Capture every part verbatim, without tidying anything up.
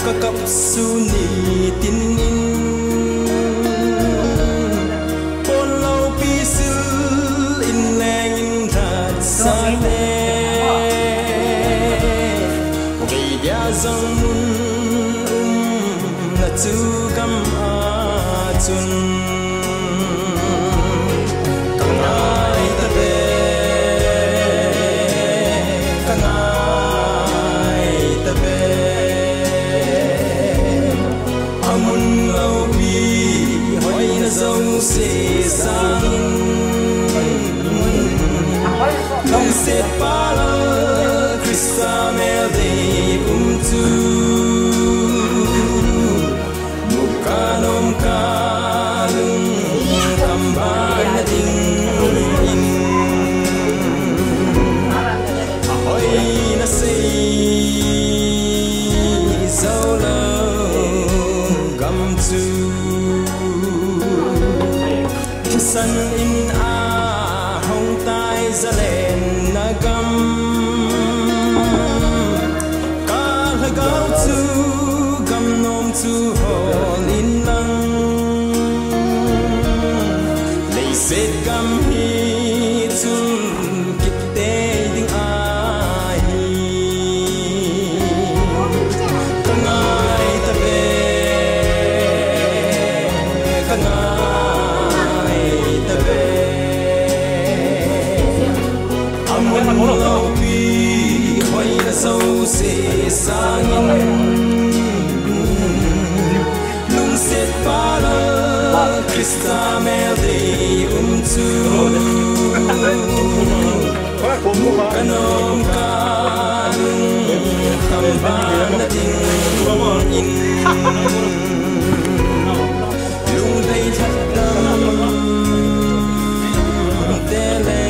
Ka kap su ni tin in, pon loupi sil in leng in that sa te. Kei dia zong mun um na chu gam a chun ka ngai ta ve, ka ngai ta ve. A mun loupi hoina zosia sangin, lungset pha Lal Krista mel dei um chu, mu ka nom ka lungkham ban na dingin, a hoina sei zo lo gam chu, thisan in a hong tai zalen na gam. Ka lhagao chu gam nom chu hol in lang, leiset gam hi chun kit tei ding ahi. Ka ngai ta ve, ka ngai ta ve. A mun loupi hoina zosia sangin, lungset pha Lal Krista mel dei um chu, mu ka nom ka lungkham ban na dingin, lungdei lhadam te le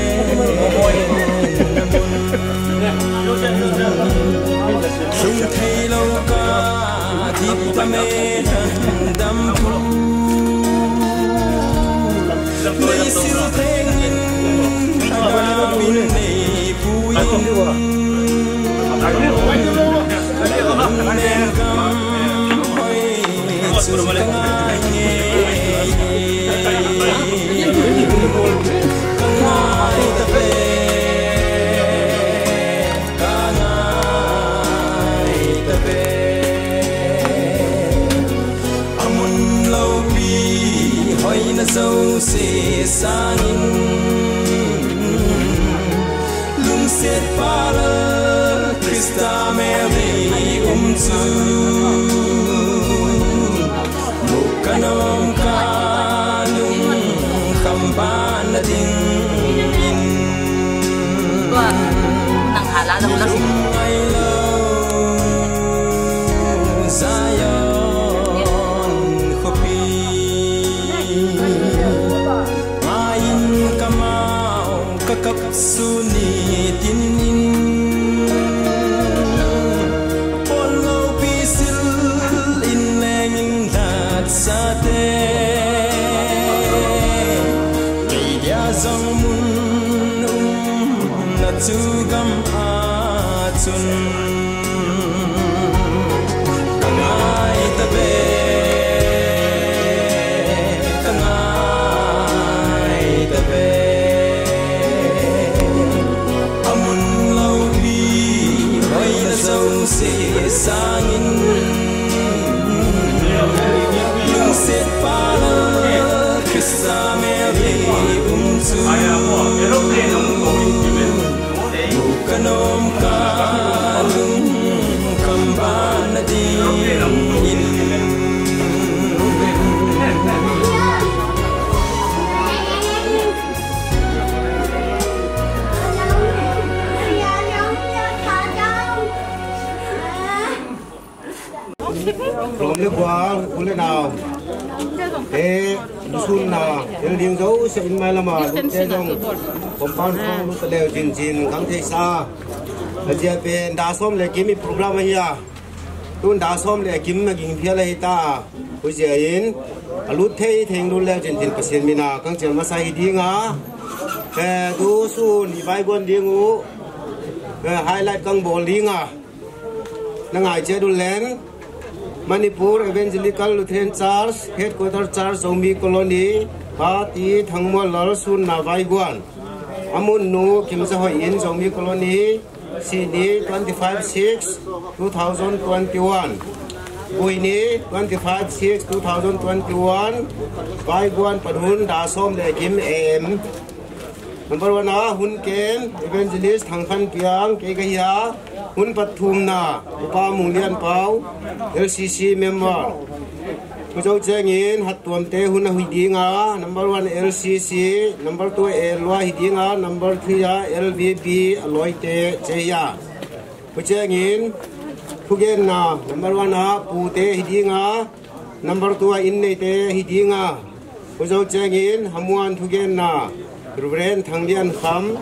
lung thei lo ka dip ta me lhadam pu. Nei sil theng in, ka min nei pu in, lung lenggam hoi chu ka ngai ngei, ka ngai ta ve, ka ngai ta ve. A mun loupi hoina zosia sangin, lungset pha Lal Krista mel dei um chu, mu ka nom ka lungkham ban na dingin, nang hala lo la. Lung ngai lo Zion khopi, ngai in ka mau ka kap su ni tin in, pon loupi sil in leng in lhat sa te. Kei dia zong mun um na chu gam a chun, ka ngai ta ve, ka ngai ta ve. A mun loupi hoina zosia sangin, lungset pha Lal Krista mel dei um chu, mu ka nom ka lungkham ban na dingin. Lom le gual, u le nao. Te, lusun na, tel ding jouse in mai lama, lum te jong, compound khong lut leu jin jin, gang thei sa. Ajia pen, da som le kim i program ahi a. Tun da som le kim a ging phial ahi ta. Hujia in, a lut thei thei lut leu jin jin Pasian mina, kang chial masa hi ding a. Eh, tu sun, i vai gon ding u. Eh, highlight kang bol ding a. Na ngai che dul len. Manipur Evangelical Lutheran Church, Headquarter Church, Zomi Colony, Pa T. Thangmuallal Sunna Vaiguan. Amun nu Kimsahoi in Zomi Colony, Sini twenty-five six two thousand twenty-one. Buini twenty-five six two thousand twenty-one. Vaiguan Padhun, da som le kim A M. Number one a, Hun Ken, Evangelist Thangkhanpiang, kei kahi a, Hun Pathumna, Upa Munglianpau, L C C member. Kuzou Chengin, Hattuamte Hun ahi dinga, number one L C C, number two Elua hi dinga, number three a L V B Aloite Cheya. Kuchengin, Thugenna, number one a Pute hi dinga, number two a Inneite hi dinga. Kuzou Chengin, Hamuan Thugenna, Reverend Thangliankham,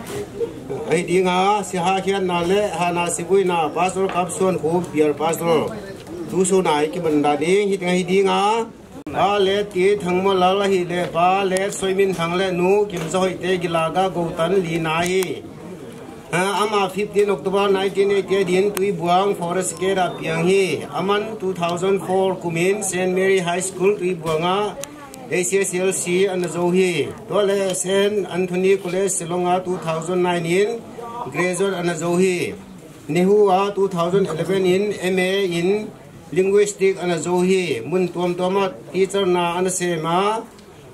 ahi dinga, Sihakhianna le Hana Sibuina, Pastor Kapsuan Khu, Pial Pastor. Tusuna i kibanda ding, hi dinga, hi dinga. Pa Let T. Thangmuallal ahile, Pa Let Soiminthang le nu Kimsahoite kilaga Goutan Lina hi. Ha, ama fifteen October nineteen eighty-eight in Tuibuang Forest Gate a piang hi. Aman two thousand four kumin Saint Mary High School Tuibuang a H S L C ana jou hi. Tua le Saint Anthony College Shillong a two thousand nine in graduate ana jou hi. NEHU a two thousand eleven in M A in Linguistic ana jou hi. Mun tuamtuam a teacher na ana sem a,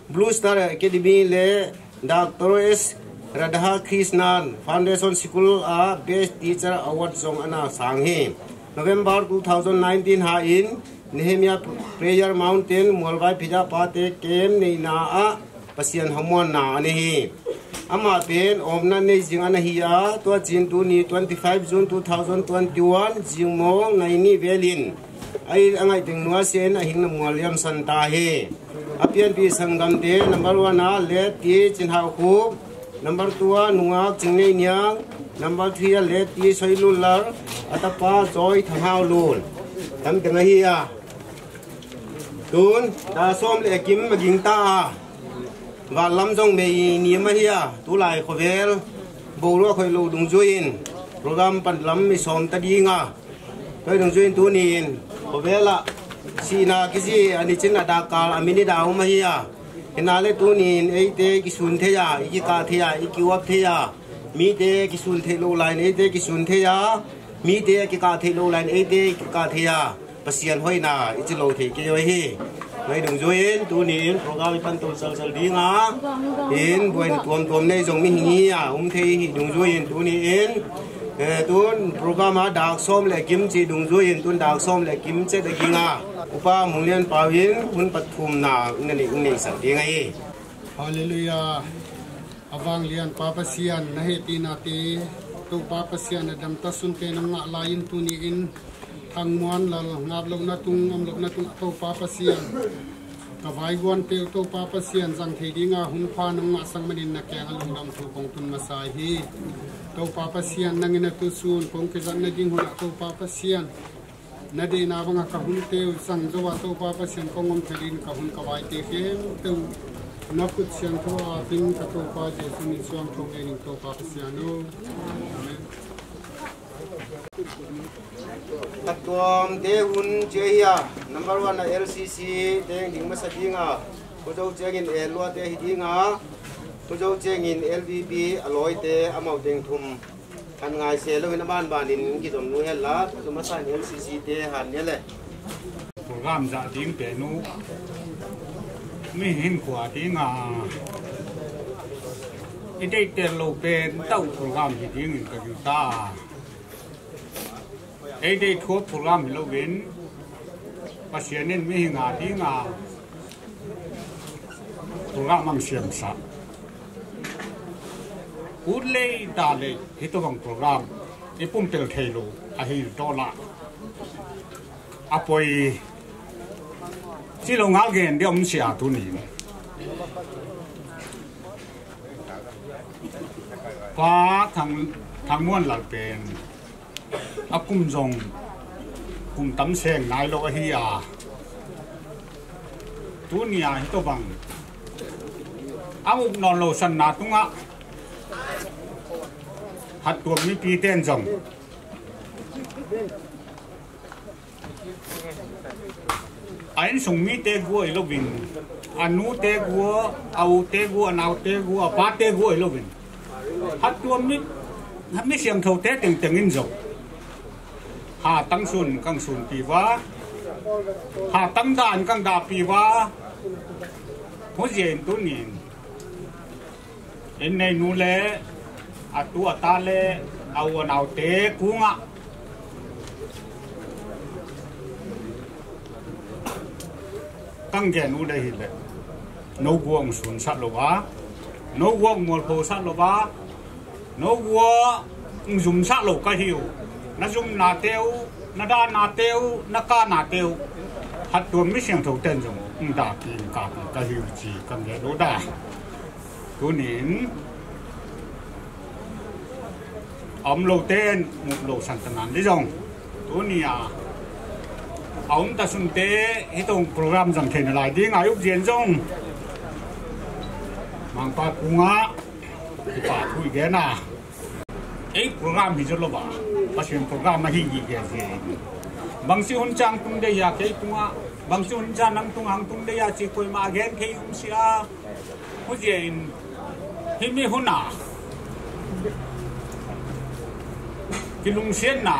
Blue Star Academy le Doctor S Radhakrishnan Foundation School a Best Teacher Award jong ana sang hi. November two thousand nineteen ha in Nehemiah Prayer Mountain Mualvaiphei a pate camp neina a Pathen hamuanna ana hi. Ama pen omna nei jing ana hi a, tua chin tuni twenty-five June two thousand twenty-one, jingmong nai ni vel in, ahi angai ding nua sen ahing na mual liam san ta hi. Apianpi sanggamte, number one a Let T. Chinhaokhup, number two a Nungak Chingneiniang, number three a Let T. Soilulal, atapa Joy Thanghaolun. Tam teng ahi a. Tun, da som le kim maging ta a. Val lam jong mei ni ma hi a, tulai khovel, boruak khoilou dungjuiin, program pan lam mi som ta dinga. Toi dungjuiin tunin, khovel a, sina kiji, ani chin a dakal, a minute a um ahi a. Hina le tunin, eite kisun thei a, i kikah thei a, i kiuap thei a. Mite kisun thei lou lai, eite kisun thei a. Mite kikah thei lou lai, eite kikah thei a. Pasian hoina i chi lou thei kei u hi. Ngai dungjuiin, tunin program i pan to sal sal dinga. In, buai tuam tuam nei jong mi hi a, um thei hi dungjuiin, tunin. Eh, tun program a dak som le kim chi dungjuiin, tun dak som le kim che da dinga. Upa Munglianpau in, hun pathumna, in nei, in nei sak dinga hi. Hallelujah. Avanglian Pa Pasian, na hepina te, Toupa Pasian, na damta sunte nang ngah laiin tunin, Thangmuallal ngap louna tung, ngam louna tung, Toupa Pasian. Ka vaiguan te, Toupa Pasian, jang thei dinga hun pha nang ngah sang manin na keng a lungdam thu kong tun masa hi. Toupa Pasian, nangin a tusun, kong kizatna ding hun a Toupa Pasian. Na deina banga ka hun teu sang jou a Toupa Pasian kong um thalin ka hun ka vai te khempeu. Na khut siangthou a ding ka Toupa Jesu min suang thou nge ning Toupa Pasian o. Amen. Ka tuam te hun che hi a, number one a L C C te ding masa dinga. Kuzou Chengin Elua te hi dinga. Kuzou Chengin L V B Aloite amau teng thum. Kan ngai se lou hin aban ban in kijom nu hen la, tu masa ni L C C te han ni le. Program ja ding pe nu. Mi hin khua ding a. I dei te lou pen tau program hi ding in ka ju ta. Ei dei thu program hi lou vin. Pasian in mi hin nga ding a. Program ang siam sa. Ut lei ta lei, hitobang program, i pumpel thei lou, ahi dola. Apoi, chi lou ngal gen dia um sia tunin. Pa Thang, Thangmuallal pen. A kum jong, kum tam seng nai lou ahi a. Tunia hitobang. A up non lou sanna tunga. Hattuam mipi ten jong. A insung mite gu ahilouvin, anu te gu, a u te gu, anao te gu, apa te gu ahilouvin, hatuam mi, mi siangthou te tengteng in jong, hatang sun kang sunpi uva, hatang dan kang dapi uva, hujeh in tunin, in neinu le, atu ata le, a u anao te kunga kang gen u le hile, nou gu ung sunsat louva, nou gu ung molphosat louva, nou gu ung jumsat lou kahiu, na jumna teu, na dana teu, na kana teu, hatuam mi siangthou ten jong ung dapi ung kapi kahiu chi kang gen u da. Tunin, aum lou ten, mu lou san tanan di jong. Tunia, aum ta sunte, hitong program jang thei nalai ding, a uk jen jong. Mangpa kunga, kipa thu i gen a. Ei program hi jolo ba, Pasian program ahi i gen jen. Bangsi hun chang tung de ya kei tunga, bangsi hun chang nang tung hang tung de ya chi koima gen kei um sia. Hujeh in, himi huna, kilungsetna,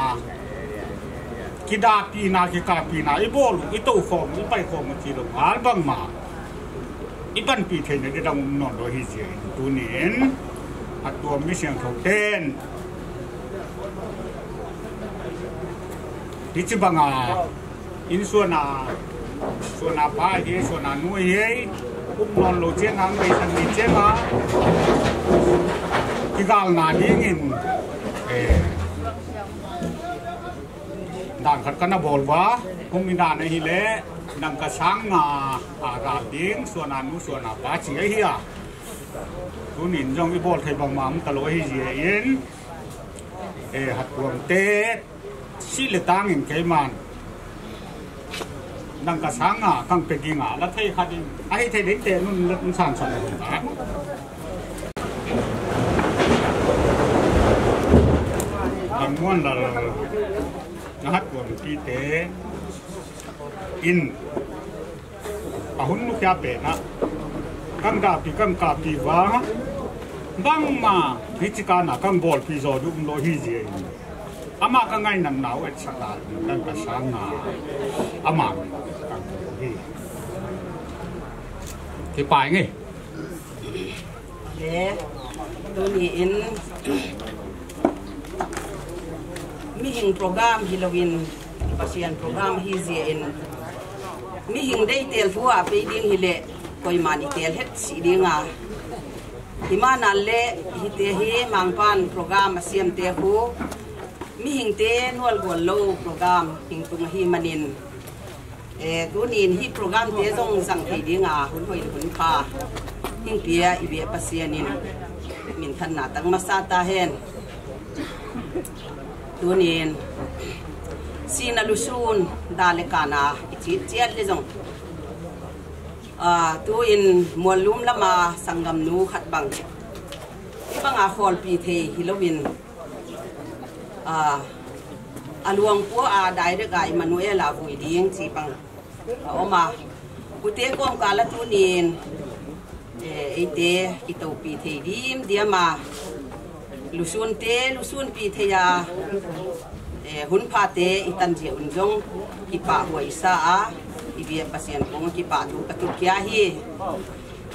kidapina, kikapina, i bol u, i tou khom u, i pai khom u, chi lou ngal bangma, i panpi theina di dang um non lou hijeh in, tunin, hatuam mi siangthou ten, hichi banga, in suana, suana pa hi, suana nu hi, um non lou chen ang, bei san ni chen a, kigalna dingin, eh, dan khat kana bol uva, hung i dan ahile, dangka sang nga, a gal ding, suana nu, suana pa chi ahi a. Tunin jong i bol thei bangma um talou hijeh in, eh, hatuam te, si le tangin keiman. Dangka sang nga, kang pe ding a, la thei khat in. Ahi thei ding te nun la san san la. Kan muan la la. Na hatuam ti te. In. A hun nu kya pe na. Kang dapi, kang kapi uva. Bangma, hichi kana, kang bolpi jo du um lou hijeh in. Ama ka ngainatna u etsah ta, dangka sang nga. Ama, kang hi. Kipa nge. Le, tuni in, mihing program hilouvin, Pasian program hijeh in, mihing deitel thu a pei ding hile, koiman i tel het si ding a. Hima na le, hite hi, Mangpan program a siam te hu, mihing te nual gual lou program, hing tung ahi manin. Eh, tunin hi program te jong jang thei ding a, hun hoi hun pha. Hing pia i bia Pasian in. Min thanna tang masa ta hen. Tunin. Sina lusun da le kana i chi chiat le jong. Ah, tuin Muallum lama sanggam nu khat bang. I banga kholpi thei hilouvin. Ah, a luang pu a direct a Emmanuel a vui ding chi pang. A oma. Kute kom kala tunin. Eh, eite, i topi thei dim, diama. Lusun te, lusun pi thei a. Eh, hun pha te, i tan je un jong. Kipa huai sa a. I bia Pasian kong kipa tu ka tu kia hi.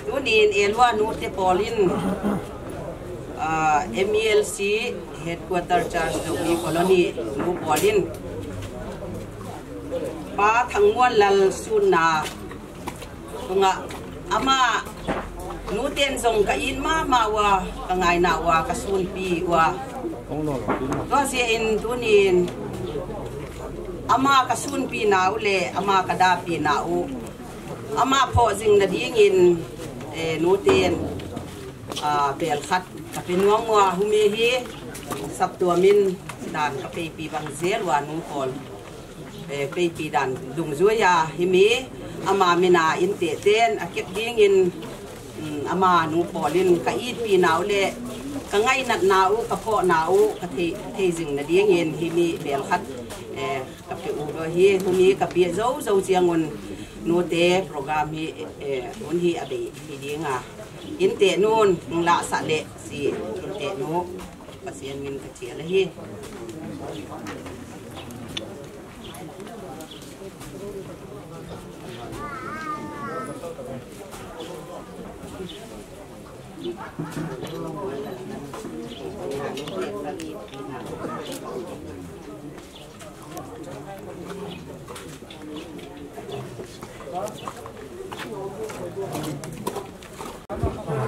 Tunin Elua nu te polin, ah, M E L C headquarter church Domi colony nu polin. Pa Thangmuanlal sunna tunga ama nu ten jong ka in mama uva, ka ngaina uva, ka sunpi uva. Tua sia in tunin ama ka sunpi nau le ama ka dapi nau. Ama phoh jing na dingin, eh, nu ten, ah, bel khat ka pe nuam uva, humi hi saptuam in dan ka peipi bang jel uva nu kol. Eh, peipi dan dungjuia himi ama mina in te ten a kep dingin, um, ama nu polin ka itpi nau le ka ngainat nau, ka phoh nau, ka thei, thei jing na dingin himi bel khat, eh, Kape u hi, huni kape jou jou chiang un, nute program hi, eh, un hi abei hi dinga. Inte nun, nung la sa le, si, inte nu, Pasian min ka chia le hi.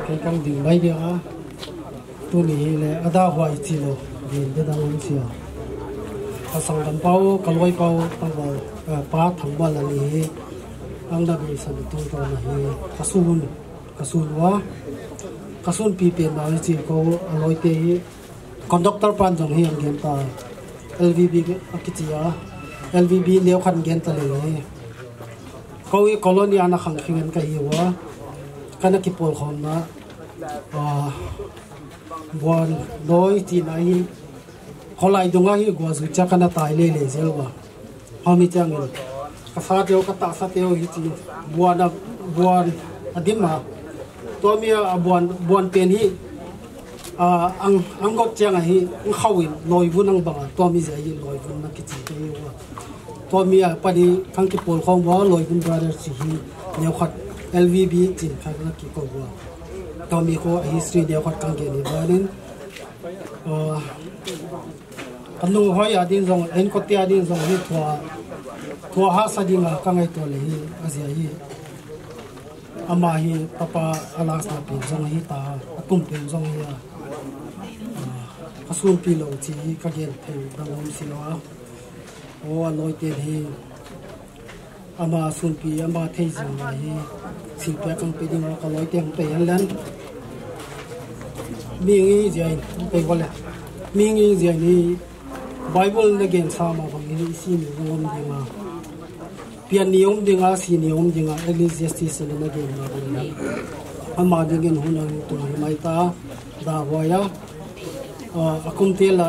Kei kan ding mai dia, tuni hi le ada huai chi lo, din de dang um sia. Ka sanggam pau, ka loi pau, tangval, eh, pa Thangval ali hi, ang da bi san tu ka na hi, ka sun, ka sun wa, ka sun pi pen na hi chi ko, a loi te hi, conductor pan jong hi ang gen ta, L V B a kichi a, L V B neo khan gen ta le hi. Ko i colony ana khang khingan ka hi wa, kana kipol khom na, ah, buan doi chi na hi, kholai dunga hi gua zu cha kana tai le le zel wa. Hami chang in. Ka sa teo, ka ta sa teo hi chi. Buan a, buan a dim a. Tua mi a buan, buan pen hi. A, ang, ang got chang a hi, ang khau in, loi vun ang bang a. Tua mi zia hi, loi vun na kichi te hi wa. Tua mi a, pa di, kang kipol khom wa, loi vun brother chi hi. Neo khat L V B chin khat na ki ko wa. Tua mi ko a history neo khat kang gen hi wa nin. A, Ka nu hoi a ding jong, en ko tia ding jong hi thua, thua hahsa ding a ka ngaito le hi, a zia hi. Ama hi papa a last na pen jong hi ta, a tum pen jong hi a. A, ka sun pi lo chi hi ka gen thei dang um si lo a. O, a loi te hi. Ama sunpi, ama thei jing lai hi, silpia kang pe ding a ka loi teng pe hen len. Mi ngi zia in, pe vale. Mi ngi zia ni Bible na gen sa ma bang ni si ni um ding a. Pian ni um ding a, si ni um ding a, Ecclesiastes na gen ma bang ni. Ama ding in hun ang tu mai ta, da wa ya. A, a kum te la,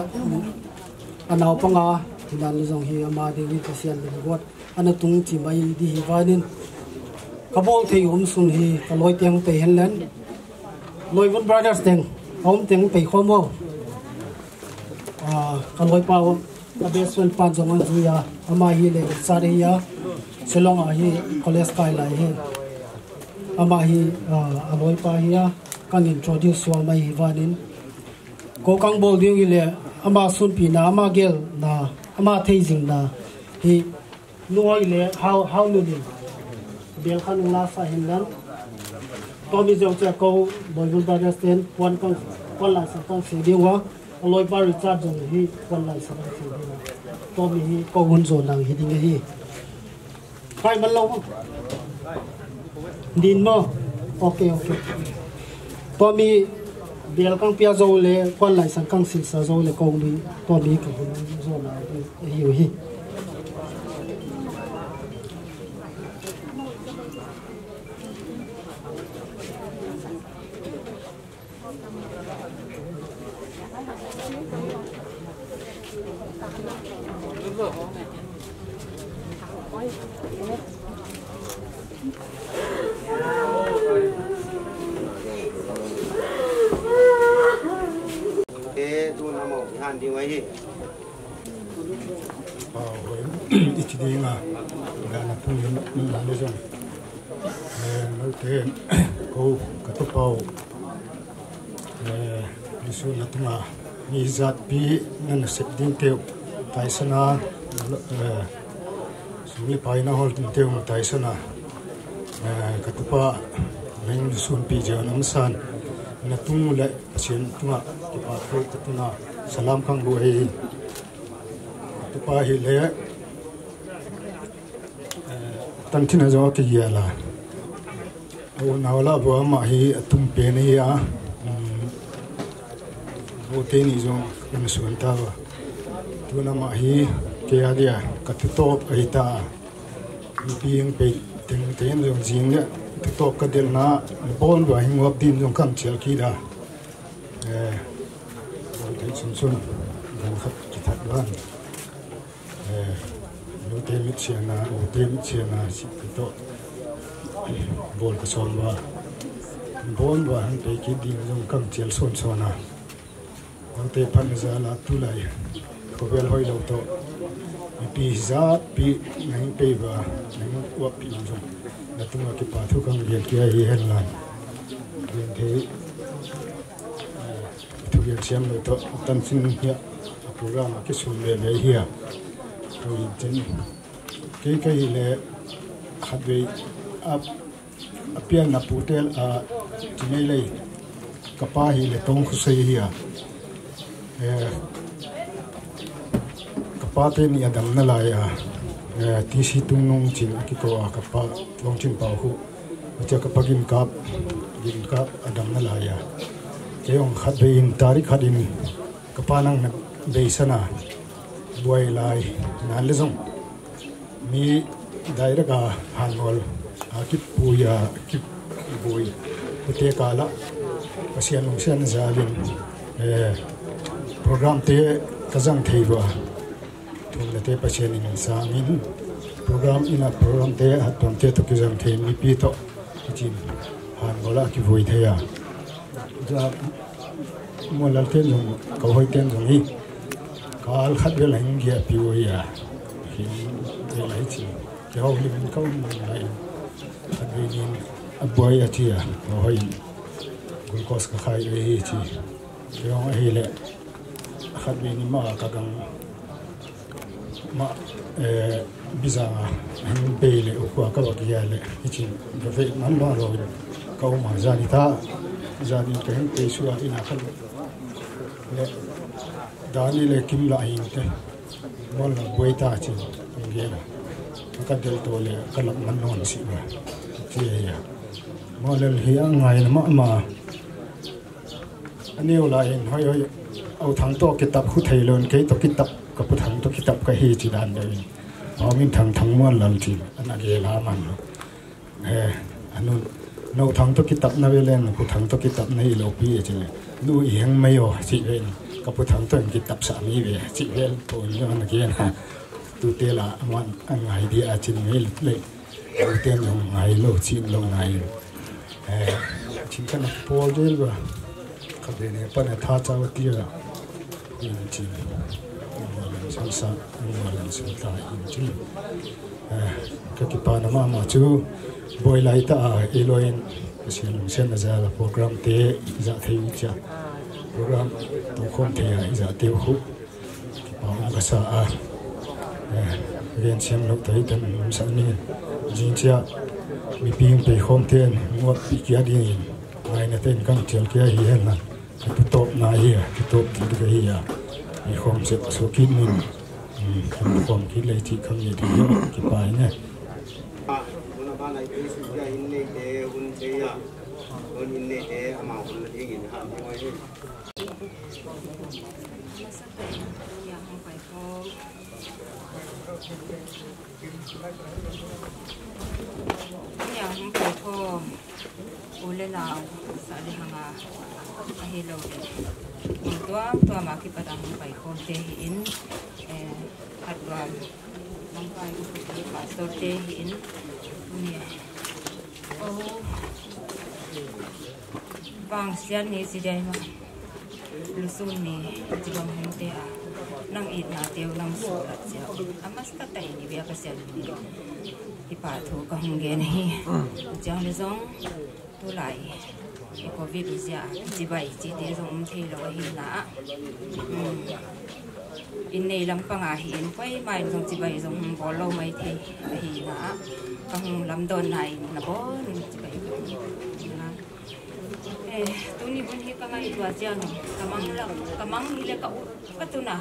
a nau panga, tinan lu jong hi ama ding in Pasian le got. Ana tung chi mai di hi vanin. Ka bol thei um sun hi, ka loi teng pe hen len. Loi vun brothers teng, a um teng pe khom o. A, ka loi pa, ka best friend pan jong an zui a, ama hi le, sar hi a, Shillong a hi, college kai lai hi. Ama hi, a, a loi pa hi a, kan introduce sual mai hi vanin. Ko kang bol ding hi le, ama sunpi na, ama gel na, ama thei jing na, hi, Nuhoi le, hao, hao nu din. Bel khan ula sa hin lan. Tomi jong cha ko, Boibul Brothers ten, puan kang, puan lai sang kang si ding wa. Aloi pa Richard jong hi, puan lai sang kang si ding wa. Tomi hi, ko hun jo nang hi ding hi. Kai man lo. Din mo. Okay, okay. Tomi, bel kang pia jo le, puan lai sang kang si sa jo le, ko mi, tomi ka hun jo nang hi, hi. Te tu na mo, han di wai hi. Pa hoi, i chi ding a, ga na pung na le jong. Eh, no te, ko, ka to pau. Eh, Jesu na tunga, mi jat pi na na sep ding teu, taisana, eh, sum le pai na hol ding teu, taisana. Eh, ka tupa, nang sunpi je nam san, na tung le, Pasian tunga, tupa ko ka tunga, salam kang bu hei. Tupa hi le, eh, tan thina jo ki ya la. O na la bo ma hi tum pe ni ya. Mm. O te ni jo kan suan ta ba. Tu na ma hi ke ya dia, ka tu top ai ta. Pi eng pe teng teng jong jing le, tu top ka del na, bon ba hing wap din jong kam chial ki da. Eh, bon te sun sun, dan khat ki that ban. Eh, Nute mit siana, nute mit siana, si kito. Bol ka som ba. Bol ba, han pe ki ding jong kang chial son sona. Nute phan na jala tulai. Ko bel hoi lo to. Mipi jat pi, nang pe ba, nang uap pi jong. Na tunga kipa thu kang gel kia hi hen lan. Gel thei. Thu gel siam lo to, tan sin hia. Program a kisum le le hia. Ko in chin. Kei ka hi le khatvei a, a pian na pu tel a, chinei lei. Ka pa hi le Tongkhosei hi a. Eh, ka pa te ni a dam na lai a. Eh, T C Tungnung Chin a kiko a ka pa Longchinpao khu. Acha ka pa Ginkap, Ginkap a dam na lai a. Kei ong khatvei in, tarik khat in ka pa nang na beisana. Buai lai, na le jong. Mi direct a hangol, a kipui a, kipui. Kute kala, Pasian lungsian jalin, eh, program te ka jang thei ba. Thum na te Pasian in sangin, program ina program te, hatom te to ki jang thei mipi to. Kichin, hangol a kivui thei a. Ja, Muanlal ten jong, ka hoi ten jong hi. Kal khat vel a hin gia pi oi a. Hin vel a hi chi. Ke ho lim ka um lai. Khat vel in a buai a chi a. Ka hoi. Glucose ka khai a hi chi. Ke ho hi le. Khat vel in ma ka gang. Ma, eh, bizanga, hin bei le, ukua ka wak ya le, hichin, ka ve man ma lo, ka uma jani ta, jani ka hin bei sua ina ka le, dani le kim la hin te, mon la buai ta chin, ang gena, ka del to le, ka lak man non si ma, chi ya, mo le hi ang ngai na ma ma, Ani u la hin, hoi, hoi. Au Thang to kitap khu thei lon, kei to kitap, ka Pu Thang to kitap ka hi chi dan deu in. Au min Thang Thang Muanlal chi, ana ge la man lo. Eh, anu, no Thang to kitap na ve len, Pu Thang to kitap na hi lo pi chi le. Nu i heng mai o, chi ve in. Ka Pu Thang to kitap sa mi ve, chi ve po ni ana ge na. Tu te la, aman, an ngai di a chin mai le. Ten jong ngai lo, chin lo ngai. Eh, chin kana pol del ba. Ka be ne pa na tha cha wa ti ra. In chin. San sa, san ta in chin. Eh, ka kipa na ma ma chu. Buai lai ta a, i lo in. Ka sian lung sian na ja la program te, ja thei u cha. Program to khom thei a, ja te u khu. Kipa um ka sa a, eh, ven siam lo tai tan um sa ni. Jing chia, mipi hung pei khom ten, muat pi kia ding in. Ngai na ten kang chial kia hi hen na. Ka tu top na hi, tu top ti ka hi a. Pi khom set so kit nun. Hmm, khom kit lei ti khang ye ti kipa hi ne. Masang tah in, nia hung pai kho. Nia hung pai kho. U le nau, sa le hanga. Ahi lo le. Mun tuam tuam a kipat a hung pai kho te hi in. Eh, khat tuam. Hung pai kho te pastor te hi in. Nia. Oh. Vangsian ni si dai ma. Lusun ni, chibang hung te a. Nang it na teu, nang su la chia. Amas ka tai ni bia ka sian ni. Ipa thu ka hung gen hi. Chiang le jong, tulai. I covid u zia, chibai, chi te jong um thei lo hi na. Hmm. In nei lam panga hi in koi mai jong chibai jong hung bol lo mai thei hi na. Ka hung lam don na in na bon chibai. Na. Eh, tuni hun hi ka ngai tua chiang, ka mang la, ka mang hi le ka u, ka tuna.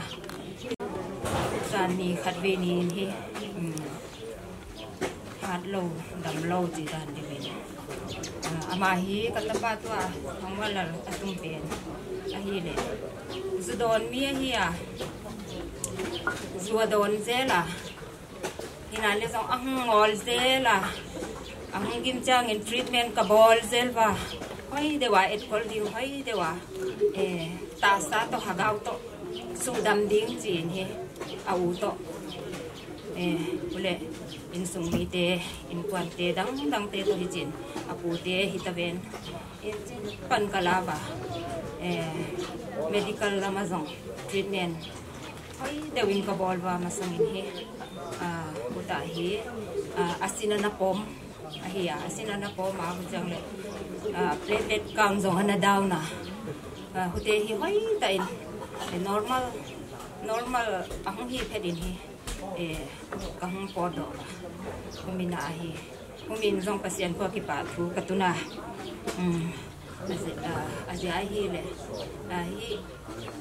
San ni khat ve ni hi, um, hat lo, dam lo chi dan di ve. Ah, ama hi ka tapa tua, Thangmuanlal a tum pen. Ahi le. Zu don mi ahi a. Zu a don zel a. Hina le jong ahung ngol zel a. Ahung gim chang in treatment ka bol zel va. Hoi deu a etkol ding hoi deu a. Eh, ta sa to hagau to. Su dam ding chin hi. A u to. Eh, ule insung mite, inkuante dang dang te toh hichin, apute hitaven. Inchi pan kalava, eh, medical lama jong treatment hoi deuh in kabol uva masang in hi, ah, uta hi, ah, asin ana pom, ahi a, asin ana pom a, huchang le, ah, platelet count jong ana down a, ah, hute hi hoi ta in, eh, normal, normal ahung hi phet in hi, eh, kahung potdoh uva, humina ahi. Humin jong Pasian kho kipah thu katuna. Um, aji, ah, aji ahi le. Ah, hi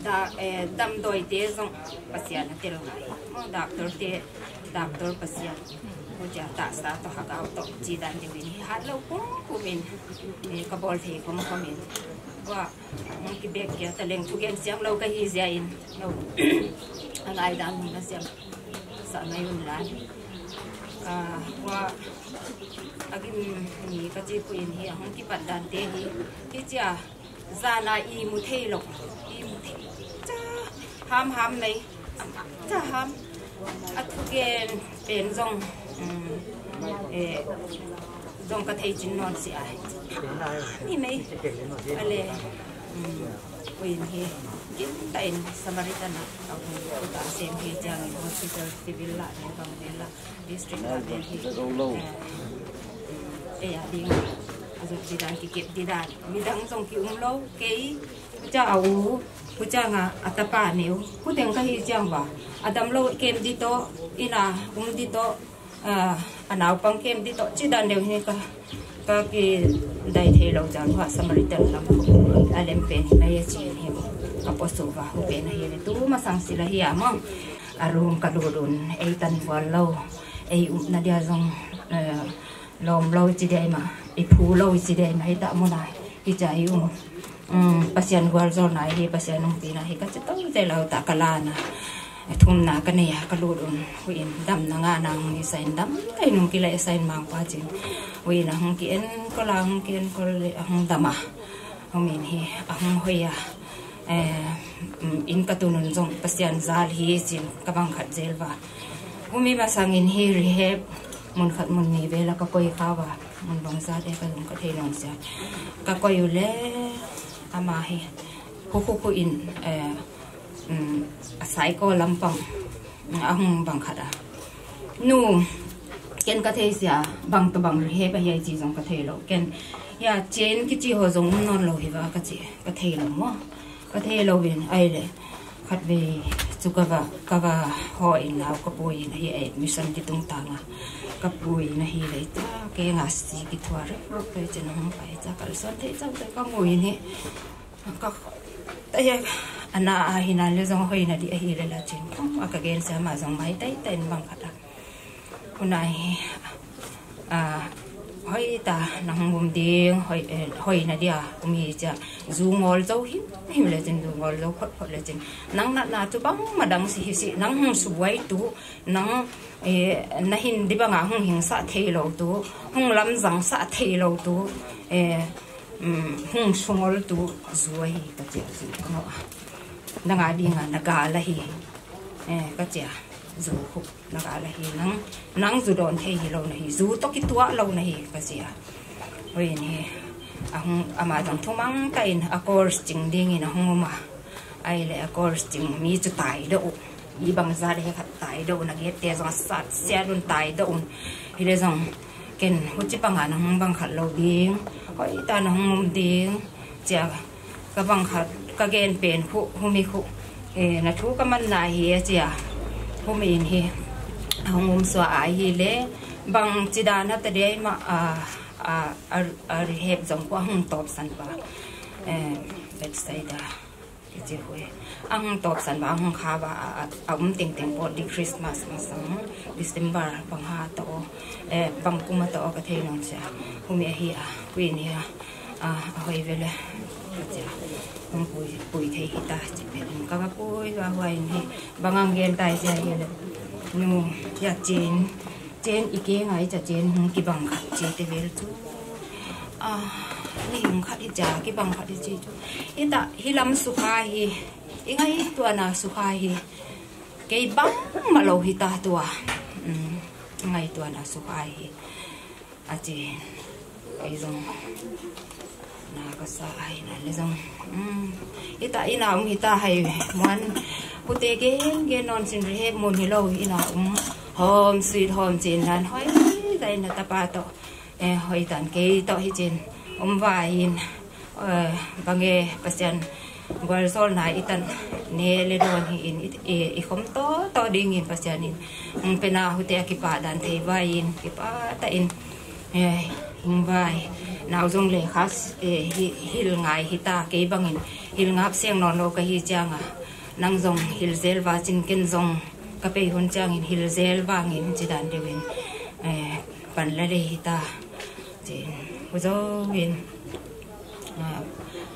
da, eh, damdoi te jong Pasian atel ngai. Mo doctor te, doctor Pasian. Mo ja ta sa to ha gao to chi dan de win hi hat lo kum kumin. Eh, kabol thei kum kumin. Wa, mo kibek kia ta leng thugen siam lo kahi jia in. Lo. Angai dan mo na siam. Sa ngai un lan. Ah, wa, agim ni kachi pu in hi, ahung kipat dan te hi. Hichia, jana imu thei lo. Imu thei. Cha, ham ham nei. Cha ham. Athugen pen jong. Um, eh, jong kathei chin non si ai. Ni mei. Ale. Um, Ui, hi, kin ta in Samaritan a, a, um, ta sem hi jang in hospital civil la, ne bang vel la, district la vel hi, eh, eh, a ding, a jong didan ki kep didan, midang jong ki um lo, kei, cha a u, huchang a, a tapa neu, huteng kahi jang uva, adam lo kem di to, ina, um di to, Ah, anaopang kem di to, chi dan deu hi ka, kakidei thei lo jang uva Samaritan lam khu. Alem pen hi mai a chi hi ka posuva, hu pen hi le tu masang sila hi a mong. A room kalut un, ei tan vual lo, ei upna dia jong, eh, lom lo chi dia ima, i phu lo chi dia ima, hita muna, hicha i um. Um, Pasian gualjolna hi, Pasian umpina hi, kachi to jeh lou ta kalana. Thumna kanei a kalut un, huin damna ngahna hung hi sain dam, ei nung kile sain mangpa chin. Huin ahung ki enkol a, hung ki enkol le ahung dam a. Humin hi, ahung hoi a. Eh, um, in katun un jong Pasian jal hi chin kabang khat jel uva. Humi masang in hi rehab, mun khat mun ni vel a kakoi kha uva. Mun bang jat e ka lung kathei nom sia. Kakoi u le ama hi. Khu khu khu in, eh, um, a psycho lampang, um, ahung bang khat a. Nu, ken kathei sia, bang to bang rehab ahi ai chi jong kathei lo. Ken, ya, chen kichi ho jong um non lo hi uva kachi, kathei lo mo. Kathei lo vin, ai le. Khatvei chu kava, kava ho in nao kapui in ahi, admission kitung tang a. Kapui in ahi le ta, kei nga si kithua rep rep le chen hung pai cha kalson thei chau te kamu in hi. Ka, ta he, ana ahi na le jong hoina di ahi le la chin. Ka gen sia ama jong mai tai tai in bang khat a. Hunai hi, ah, hoi ta, nahung um ding, hoi, eh, hoina dia, um hi cha, ju ngol jou him, him le chin, ju ngol jou phot phot le chin. Nang natna chu bangma dang si hi si, nang hung subuai tu, nang, eh, nahin di banga hung hing sah thei lo tu, hung lamjang sah thei lo tu, eh, um, hung sungol tu, ju ahi ka chi, ju ka ngol a. Nanga dinga, na gal ahi, eh, ka chi a, ju khu. Na gal ahi nang, nang ju don thei hi lo nahi, ju to kituah lo nahi, ka chi a. Hoi in hi, ahung, ama jong thumang ta in a course ching ding in ahung um a. Ai le a course ching mi chu tai doh u. Mi bang jat le khat tai doh u na gate te jong sat sia lun tai doh un. Hi le jong ken huchi panga nahung bang khat lo ding. Hoi ta nahung um ding. Chia Ka bang khat, ka gen pen khu, humi khu. Eh, na thu ka man na hi a chia. Humi in hi. Hung um sua a hi le. Bang chi dan a ta dei ma a, a, a, a rehab jong khu a hung top san ba. Eh, let's say da. Ka chi hui. A hung top san ba, a hung kha ba, a, a, a um ting ting po di Christmas masang, December bang ha to, eh, bang kum a to ka thei nung chia. Humi a hi a, kuin hi a. A, a hoi vele. Ka chia. Hung pui, pui thei hi ta, chi phe. Ka va pui va huai in hi. Bang ang gen tai chia hi le. Nu, ya chin. Chin i ke ngai cha chin hung ki bang khat chi te vel chu. A, ni hung khat hi cha ki bang khat hi chi chu. Hi ta, hi lam sukha hi. I ngai tua na sukha hi. Kei bang ma lo hi ta tua. Ngaituana sukha hi. Achi. Ei jong. Na kasa ai na le jong. Ita ina um hita hai. Muan. Hute gen gen non sin rehab mun hilou ina um. Home sweet home chin nan hoi. Dai na tapa to. Eh, hoi tan kei to hi chin. Um va in. Eh, bange Pasian gualzolna itan ne le don hi in i, i, i khom to, to ding in Pasian in. Hung pena hute a kipa dan thei vai in, kipa ta in. Eh, hung vai. Nau jong le khas, eh, hi, hil ngai hita kei bang in. Hil ngap seng non lo ka hi chang a. Nang jong hil zel va chin ken jong ka pei hun chang in hil zel vang in chi dan deu in. Eh, pan la le hita. Chin, hu jo in. Ah,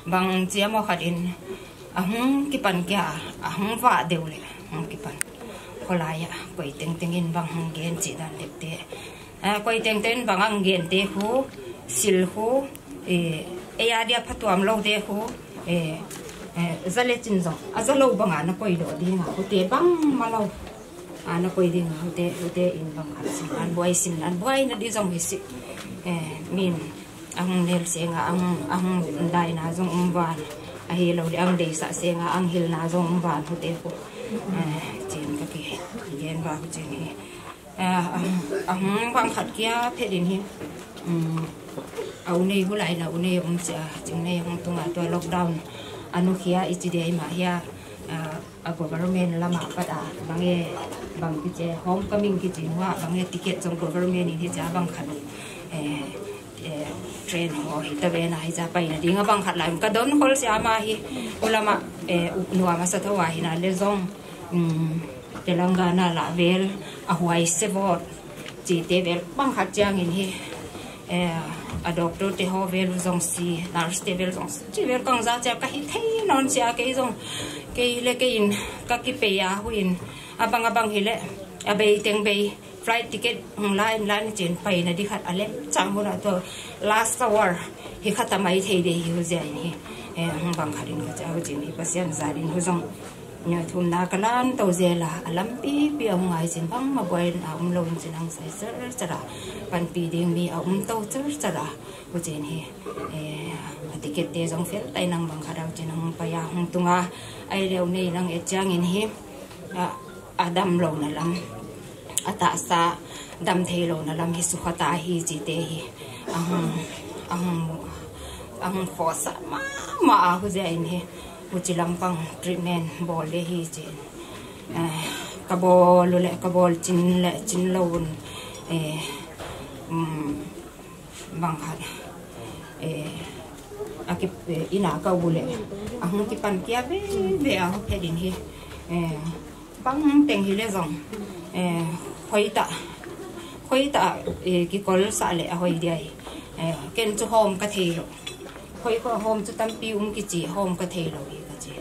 bang chia mo khat in, ahung kipan kia, ahung va deu le, hung kipan. Kholai a, koi teng teng in bang hung gen chi dan dep te. Ah, koi teng teng bang hung gen te khu, sil khu, eh, eh, a dia phatuam lo te khu, eh, eh, za le chin jong, a za lo bang a na koi do ding a, khu te bang ma lo. A na koi ding a, hute, hute in bang khat sin lan, buai sin lan, buai na di jong hi si. Eh, min. Ahung nel senga, ahung, ahung dai na jong um van. Ahi lo le ahung deisa senga, ahung hil na jong um van hute ko. Eh, chin ka ki gen va ko chin hi. Eh, ahung, ahung bang khat kia phe din hi. Um, a u nei bu lai na u nei um sia, chin nei hung tunga tua lockdown. Anu kia i chi dei ma hia. Ah, a government lama pat a, bange, bang kiche, homecoming kiche hua, bange ticket jong government in hicha bang khat, eh, eh, train ho hi ta ve na hicha pai na ding a bang khat lai, ka don hol sia ma hi, u lama, eh, u, nua masa tho a hi na le jong, um, Telangana la vel, a huai se vot, chi te vel, bang khat chiang in hi, eh, a doctor te ho vel jong si, nurse te vel jong si, chi vel kang ja chia ka hi thei non sia kei jong, kei le kei in ka kipei a hu in, a bang a bang hi le, a bei teng bei, flight ticket hung la in la in chin pai na di khat a lem chang hu na to last hour hi khat a mai thei de hi hu zia in hi, eh, hung bang khat in ka cha hu chin hi Pasian za din hu jong. Nya thum na ka lan to je la, a lampi pi a hung ai chin bang ma buai na um lo in chin ang sai ser ser a. Pan pi ding mi a um to ser ser a. Hu chin hi, eh, a ticket te jong fel tai nang bang khat a hu chin hung pai a hung tunga. Ai leu nei nang e chiang in hi, a, a dam lo na lam. A tahsa dam thei lo na lam hi sukha ta hi chi te hi. A hung, a hung, a hung force ma, ma a hu zia in hi. Huchi lampang treatment bol le hi chi. Eh, ka bol u le, ka bol chin le, chin lo un. Eh, um, bang khat. Eh, a ki, eh, ina ka u le. A hung kipan kia ve, ve a hu phe din hi. Eh, bang teng hi le jong. Eh, hoi ta. Hoi ta, eh, kikol sa le a hoi dia hi. Eh, ken chu hom ka thei lo. Hoi ko hom chu tampi um kichi hom ka thei lo hi ka chi.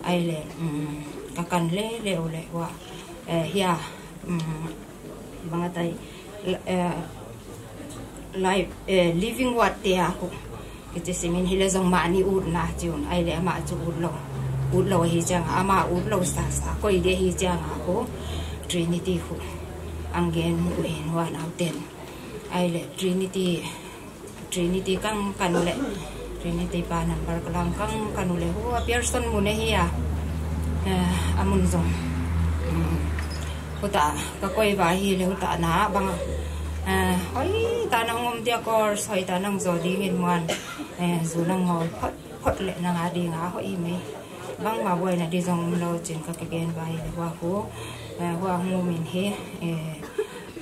Ai le, um, ka kan le le u le wa. Eh, hia, um, bang a tai, eh, life, eh, living ward te a khu. Kichi simin hi le jong mani ut na chi un. Ai le ama chu ut lo. Ut lo hi chang a, ama ut lo sa sa. Koi de hi chang a khu. Trinity khu. Ang gen u hin wa nau ten. Ai le Trinity Trinity kang kan u le. Trinity pa number ka lang kang kan u le. Hua Pearson mun e hi a. Eh, a mun jong. Hmm. Huta, ka koi va hi le huta na bang. Eh, hoi ta nang um dia course, hoi ta nang jo ding in muan. Eh, ju nang ngol phot, phot le nang a ding a hoi mai. Bang ma buai na di jong um lo chin ka kigen va hi le hua khu. Eh, hua hung um in hi. Eh,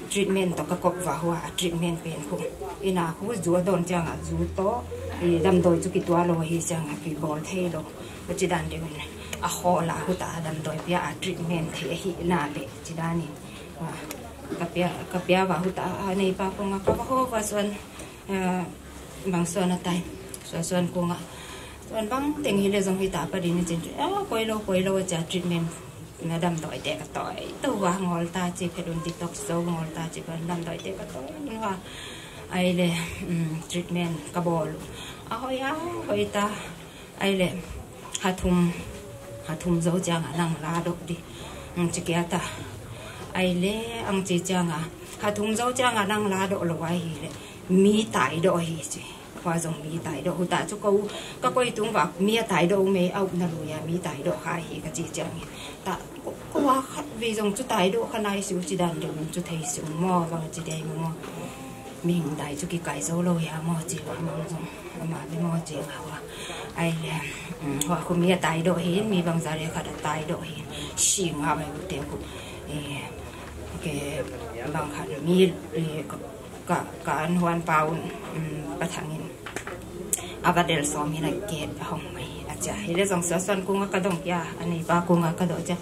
treatment to ka kop va hua, a treatment pen khu. Ina khu ju a don chiang a ju to, i damdoi chu kitua lo hi chiang a kibol thei lo. Ka chi dan deu in. A hol a huta damdoi pia a treatment thei hi na le chi dan in. Wa, ka pia, ka pia va huta a nei pa ko nga ka va ho va suan, eh, bang suan a tai. Suan suan ko nga. Suan bang teng hi le jong hi ta pa din chin. Eh, koi lo, koi lo cha treatment. Na damdoi te ka toi, tu va ngol ta chi phe dun detox jo ngol ta chi phe damdoi te ka toi, in va. Ai le, um, treatment ka bol. A hoi a, hoi ta. Ai le, ha thum, ha thum jo chiang a nang la dok di. Um, chi kia ta. Ahile, ang chi chang a, khat hung jou chang a nang ladoh lou ahile, mi taidoh ahi chi. Hua jong mi taidoh, huta chu ko, ka koi tung uva, mi ataidoh u mei, a upna lui a, mi taidoh kha hi ka chi chang hi. Ta, ko, ko a khat vei jong chu taidoh kha nai si u chi dan ding chu thei si u mo, bang chi dei mo. Mihing dai chu kikai jou lou hi a mo chi, amang jong, ama mi mo chi nga hua. Ahile, um, hua khu mi ataidoh hin, mi bang ja le khat ataidoh hin, si nga mai u te khu. Eh, ke, bang khat mi, eh, ka, ka, ka an huan pa un, um, Pathang in. Ava del som hin a ke hong mai, a chia. Hile jong sa son kung a ka dong kia, ani pa kung a ka do chia.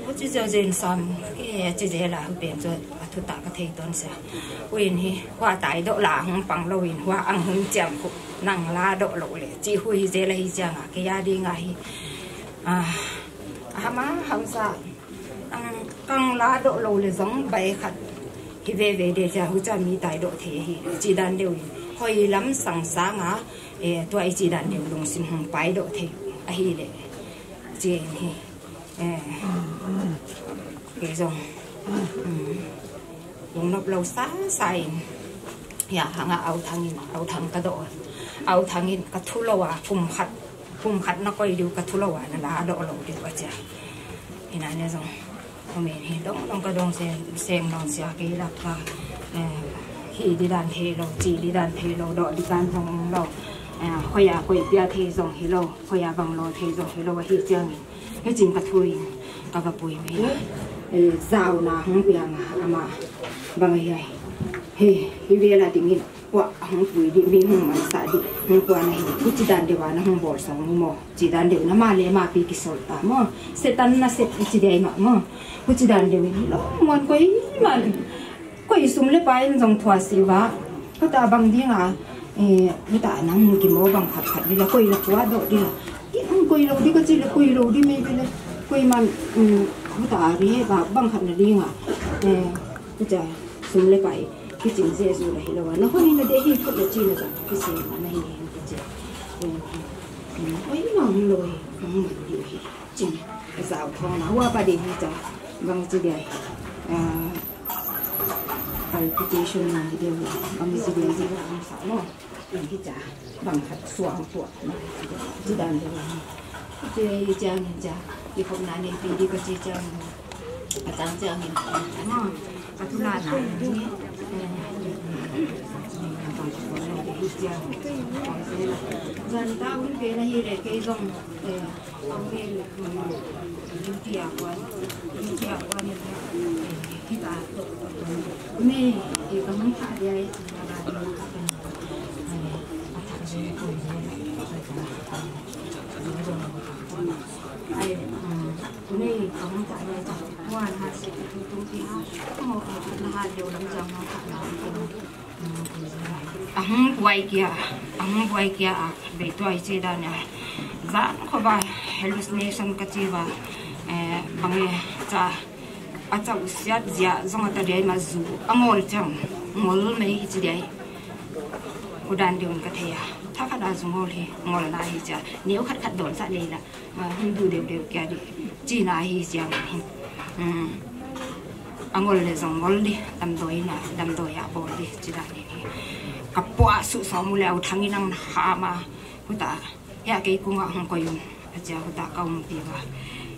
U chi jo jen som, ke a chi je la hu pen jo, a thu ta ka thei ton sia. U in hi, hua taidoh la hung pang lou in, hua ang hung chiam khu, nang ladoh lou le. Chi hu hi je la hi chiang a, ke ya ding a hi. Ah, a hama, hamsa. Ang kang ladoh lou le jong bai khat. Hi ve ve de cha hu cha mi taidoh thei hi. Chi dan deu in. Hoi lam sang sang a, eh, tua i chi dan deu lungsim hung paidoh thei. Ahile. Chi in hi. Eh. Ke jong. Hmm. Lung nop lou sa sa in. Ya, hanga au thang in, au thang ka do. Au thang in ka thu lou a, kum khat, kum khat na koi diu ka thu lou a, na ladoh lou diu ka chia. Hina ne jong. Home ni dong dong ka dong se, seng dong sia ke la ka. Eh, hi di dan thei lou, chi di dan thei lou, do di dan thong lou. Eh, hoya koi pia thei jong hi lou, hoya bang lou thei jong hi lou, hi chiang in. Hichin ka thu in, ka va pui mai. Eh, jaona hung piang a, ama. Bang ai ai. He, hi vela ding in. Wa hung pui di, mi hung man sa di. Hung pua na hi. Hichi dan deu a na hung bol song mo. Chi dan deu na ma le ma pi ki sol ta mo. Setan na set hichi dei ma mo. Hichi dan deu in lo mon koi man. Koi sum le pai in jong thua si uva. Kata bang ding a, eh, kata nang ki mo bang khat khat di la, koi la kua do di la. Ki ang koi lo di ka chi la, koi lo di mai di la. Koi man, um, kata ri he ba bang khat na ding a. Eh, kata sum le pai. Ki ching je ju la hi lo wa. Na hoi na de hi khat la chi na ja. Ki si ma na hi hi ki chi. Eh, um, koi na hi lo hi. Ang man di hi. Ching, zau thong na hua pa ding hi cha. Bang chi dei. Ah, palpitation na hi dei. Bang chi dei, chi dei, bang sa mo. Bang hi cha. Bang khat suang tua. Chi dan dei. Chi dei, chi ang cha. Ki khop na nei pi di ka chi chang. Ka chang chang ni. Ka thu la na ni. Jan ta un pe na hi le ke jong. Eh, ang me, mm, duty a kuan, duty a kuan, eh, kita, me, eh, ka hung tha dia, eh, ai, mm, me, ka hung tha dia, wan ha se, tu, tu, ti ha, mo, na ha, deu lam jang, ha, na, Ahung buai kia, ahung buai kia a, bei tua i chi dan a. Jan kho ba hallucination ka chi ba, eh, bang e cha, a cha u siat zia, jong a ta dei ma ju, a ngol chang, ngol mai hi chi dei. Khu dan ding ka thei a, tha khat a ju ngol hi, ngol na hi cha, neu khat khat don sa nei la. Ah, Hindu deu deu kia di. China hi siang hin. Hmm. Angol le jong ngol di. Damdoi na, damdoi a bol di. China ni hi. Ka pua su so mu le au thang in ang ha ma. Huta. Ya kei kung a hong koi un. A chia huta ka um pi ba.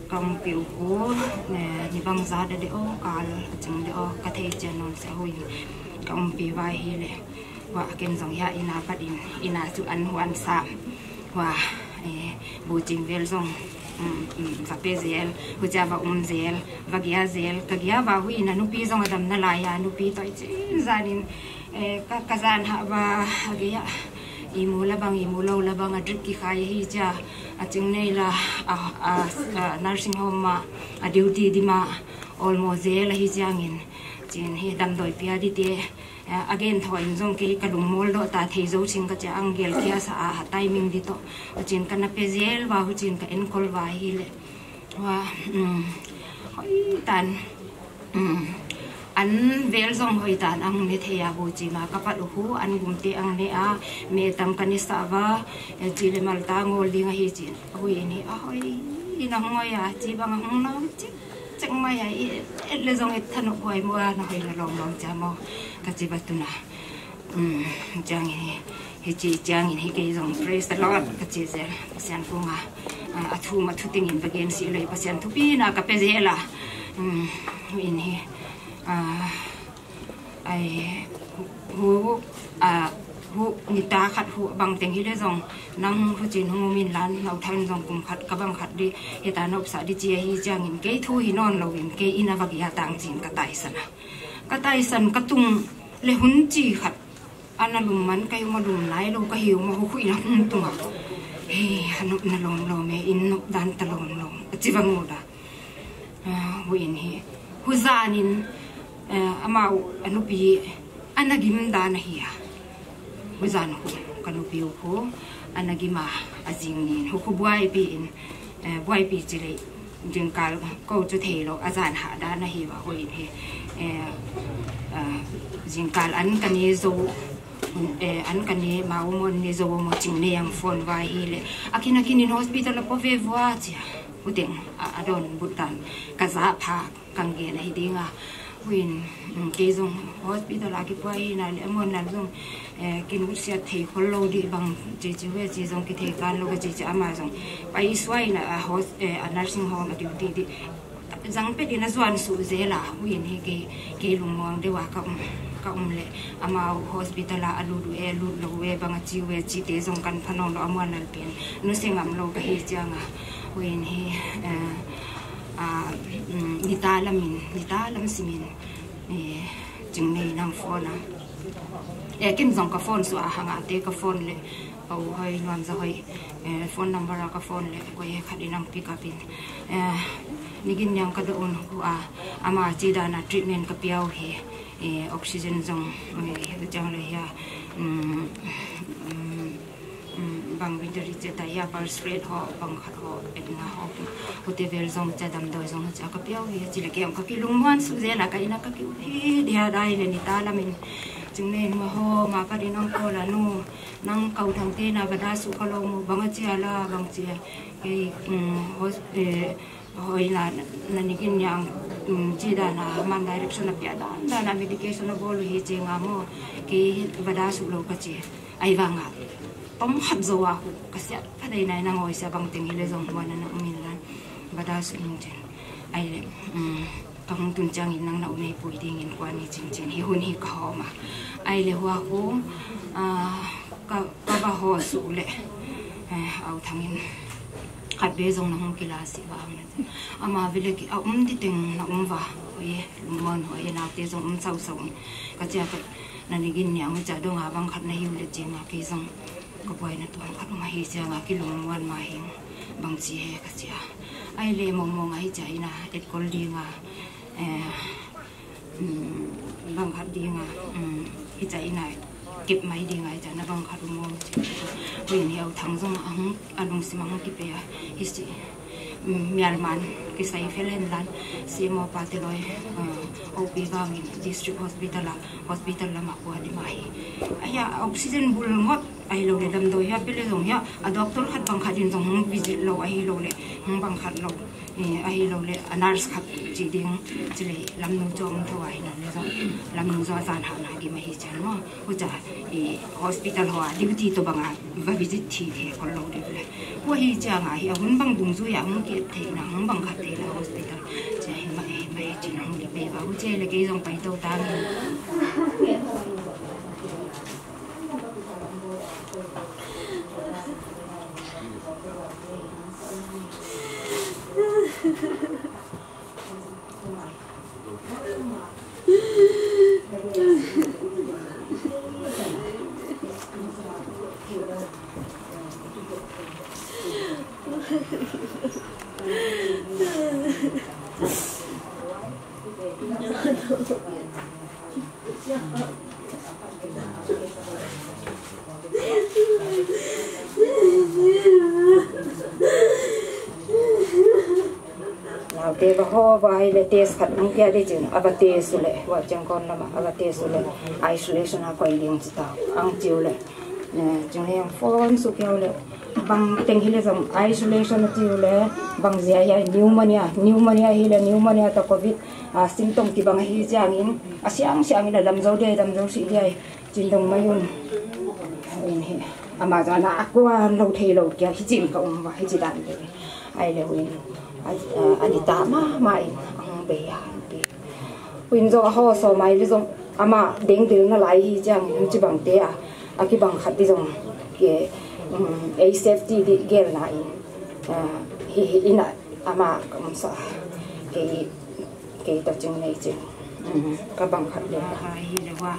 Ka um pi u ko. Ne, ni bang za de de o kal. Chang de o. Ka thei chen non se hui. Ka um pi ba hi le. Wa ken jong ya ina pat in. Ina chu an huan sa. Wa, eh, bu ching vel jong, um, um, va pe zel, hucha va um zel, va gia zel, ka gia va hui na nupi jong a dam na lai a, nupi toi chin jan in, eh, ka, ka jan ha va, a gia, i mu la bang, i mu lo la bang, a drip ki khai hi cha, a ching nei la, a, a, a nursing home ma, a duty di ma, almost zel a hi chiang in, chin hi damdoi pia di te, Eh, again, thoi in jong kei ka lungmol doh ta thei jo ching ka chia ang gel kia sa a, a timing di to. Huchin ka na pe zel va, huchin ka enkol va hi le. Wa, um, hoi tan. Um, an vel jong hoi tan ang ne thei a bu chi ma ka pat u hu, an gum te ang ne a, me tam ka ni sa va, eh, chi le mal ta ngol ding a hi chin. Hui ni a hoi, ina hoi a, chi bang a hong na chi. Chak mai a i, et le jong i thanop hoi mo a, na hoi na lom lom cha mo, ka chi ba tuna. Um, chang hi, hi chi chang hi kei jong praise the Lord, ka chi je, Pasian kong a, a, a thu ma thu ting in ba gen si le, Pasian thu pi na ka pe je la. Um, in hi, a, Ai, hu, hu, a, hu, nita khat hu bang teng hi le jong, nang hu chin hu min lan, nau thain jong kum khat, ka bang khat di, hita nop sa di chi a hi chang in, kei thu hi non lo in, kei in a va ki a tang chin ka taisan a. Ka taisan ka tung le hun chi khat, ana lum man, ka hi ma lum nai lo, ka hi ma hu hu in a hung tung a. He, a nop na lom lom e, in nop dan ta lom lom, a chi vang u da. Ah, hu in hi. Hu jan in, eh, amau, a nupi, ana gim dan a hi a. Hu jan hu, ka nupi u hu, ana gim a, a jing nin. Hu khu buai pi in, eh, buai pi chi le, jingkal ko chu thei lo, a jan ha dan a hi va hu in hi. Eh, ah, jingkal an ka ni zo, eh, an ka ni ma u mon ni zo mo ching ne yang phone va hi le. A kin a kin in hospital a po ve vua chi a. U teng, a, a don but dan, ka za pha, kang gen a hi ding a. Hu in, um, kei jong hospital a ki pua hi na le, a mon na jong, eh, kin u sia thei khol lo di bang, chi chi ve chi jong ki thei kan lo ka chi chi ama jong. Pa i suai na a hos-, eh, a nursing home a duty di. Jang pe di na juan su je la, hu in hi kei, kei lungmong de wa ka um, ka um le. Amau hospital a, a lut u e, lut lo u e, bang a chi u e, chi te jong kan pha nom lo, a muan lal pen. Nu se ngam lo ka hi chiang a. Hu in hi, eh, a, um, nita lam in, nita lam sim in, eh, ching nei nang phone a. Eh, kin jong ka phone su a hang a te ka phone le, a u hoi, nuam za hoi, eh, phone number a ka phone le, ko e khat in nang pick up in. Eh, nigin yang ka do un hu a, ama chi dan a treatment ka piau hi. Eh, oxygen jong, eh, chang le hia, um, um, um, bang winter che ta hia, pulse rate ho, bang khat ho, et na ho, hote vel jong cha damdoi jong cha ka piau hi, chi le kei ka ki lungmon su je la ka in a ka ki u hi, dia dai le nita lam in, ching nei nu ho, ma ka di nang ko la nu, nang kau thang te na ba da su ka lo mu, bang a chi a la, bang chi a, kei, um, hos-, eh, Hoi na, na nigin yang, um, chi dan a, man direction a pia dan, dan a medication a bol u hi chi nga mo, kei va da su lo ka chi. Ai vang a, tom khat zo a hu, ka sia, ka dei nai na ngoi sia bang teng hi le jong huan na um in lan, va da su in chen. Ai le, um, ka hung tun chang in nang na um ei pui ding in kua ni chin chin, hi hun hi ka hom a. Ai le hua hu, ah, ka, ka va ho su le, eh, au thang in. Khat be jong na hung kila si vang na. Ama vele ki, a um ti teng na um va. Oye, lungmon oye, na te jong um sau sau. Ka chia ka, na nigin ni ang cha dong a bang khat na hiu le chi ma ki jong. Ka poi na tuang khat um a hi chia nga ki lungmon ma hi. Bang chi he ka chia. Ai le mong mong a hi cha ina, et kol di nga. Eh, um, bang khat di nga. Um, hi cha ina. Kip mai ding ai cha na bang khat u mo. Hui ni au thang jong a hung, a lungsim a hung kipe a. Hi si, mm, mial man, kisai fel hen lan. Si mo pa te loi, uh, O P vang in district hospital a, hospital lama kua di ma hi. Ai a oxygen bul ngot, ai lo le damdoi hia, pe le jong hia, a doctor khat bang khat in jong hung visit lo, ai lo le, hung bang khat lo. Eh, ahi lo le, a nurse khat chi ding, chi le, lam nu cho um tho ahi na le jong, lam nu jo jan ha na ki ma hi chan mo. Hu cha, eh, hospital ho a, duty to bang a, va visit thi the, ko lo de le. Hu hi cha nga hi, a hun bang dung ju ya, hung ke the na, hung bang khat the na hospital. Cha hi ma, hi ma, hi chi na hung di pe va, hu che le ke jong pai to ta ngi. Naote va ho va hi le test khat um kia di chin, a va test u le, wa chang kon lama, a va test u le, isolation a koi ding chi ta, ang chiu le, eh, chung le yang phone su kia u le, Bang teng hile jong isolation ati ule, bang jia hi pneumonia, pneumonia hile pneumonia toh covid, ah, symptom kibang ahi jangin, asiang siang in adamjou dei, damjou sih dei, chin dong mai un. In hi, ama jong ana akua lou thei lou kia, hichi in ka um uva, hichi dan dei. Ahile uin, a, a, ani ta mama in, ahung bei a, ahung bei. Uin jong aho so mai le jong ama ding dil nalai hi jang, hichi bang te a, akibang khat di jong, ke, um, a safety di gel na in, a, hi, hi, ina ama ka um sa, ke, ke to ching nei ching, um, ka bang khat le. Ka hi le wa,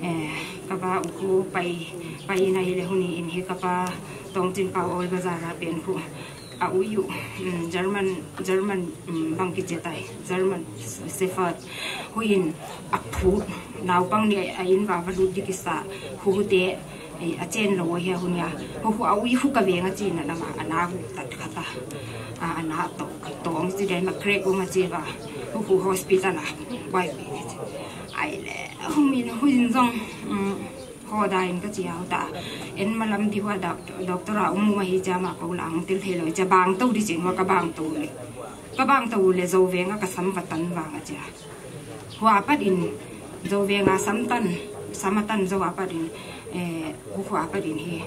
eh, ka ba u khu pai, pai na hi le huni in hi ka pa tong chin pa ol bazar a pen khu. A u yu, um, German, German, um, bang kiche tai, German Shepherd. Huin a phu, naupang ni a in va va lut di kisa, hu hu te, eh, a chen lou hi a hu nia. Hu hu a u yu hu ka veng a chi na lama, a na hu tat khat a. A, a na to, to ang chi dai ma crack u ma chi va. Hu hu hospital a, bai bai ni chi. Ai le, hu min hu in jong, um, Ho da in ka chi hau ta. En malam di hua doc-, doctor a um ma hi cha ma ko la ang til thei lo cha bang to di chin hua ka bang to le. Ka bang to le zo venga ka sam va tan vang a cha. Hua pat in zo venga sam tan, sam a tan zo a pat in, eh, hu hua pat in hi.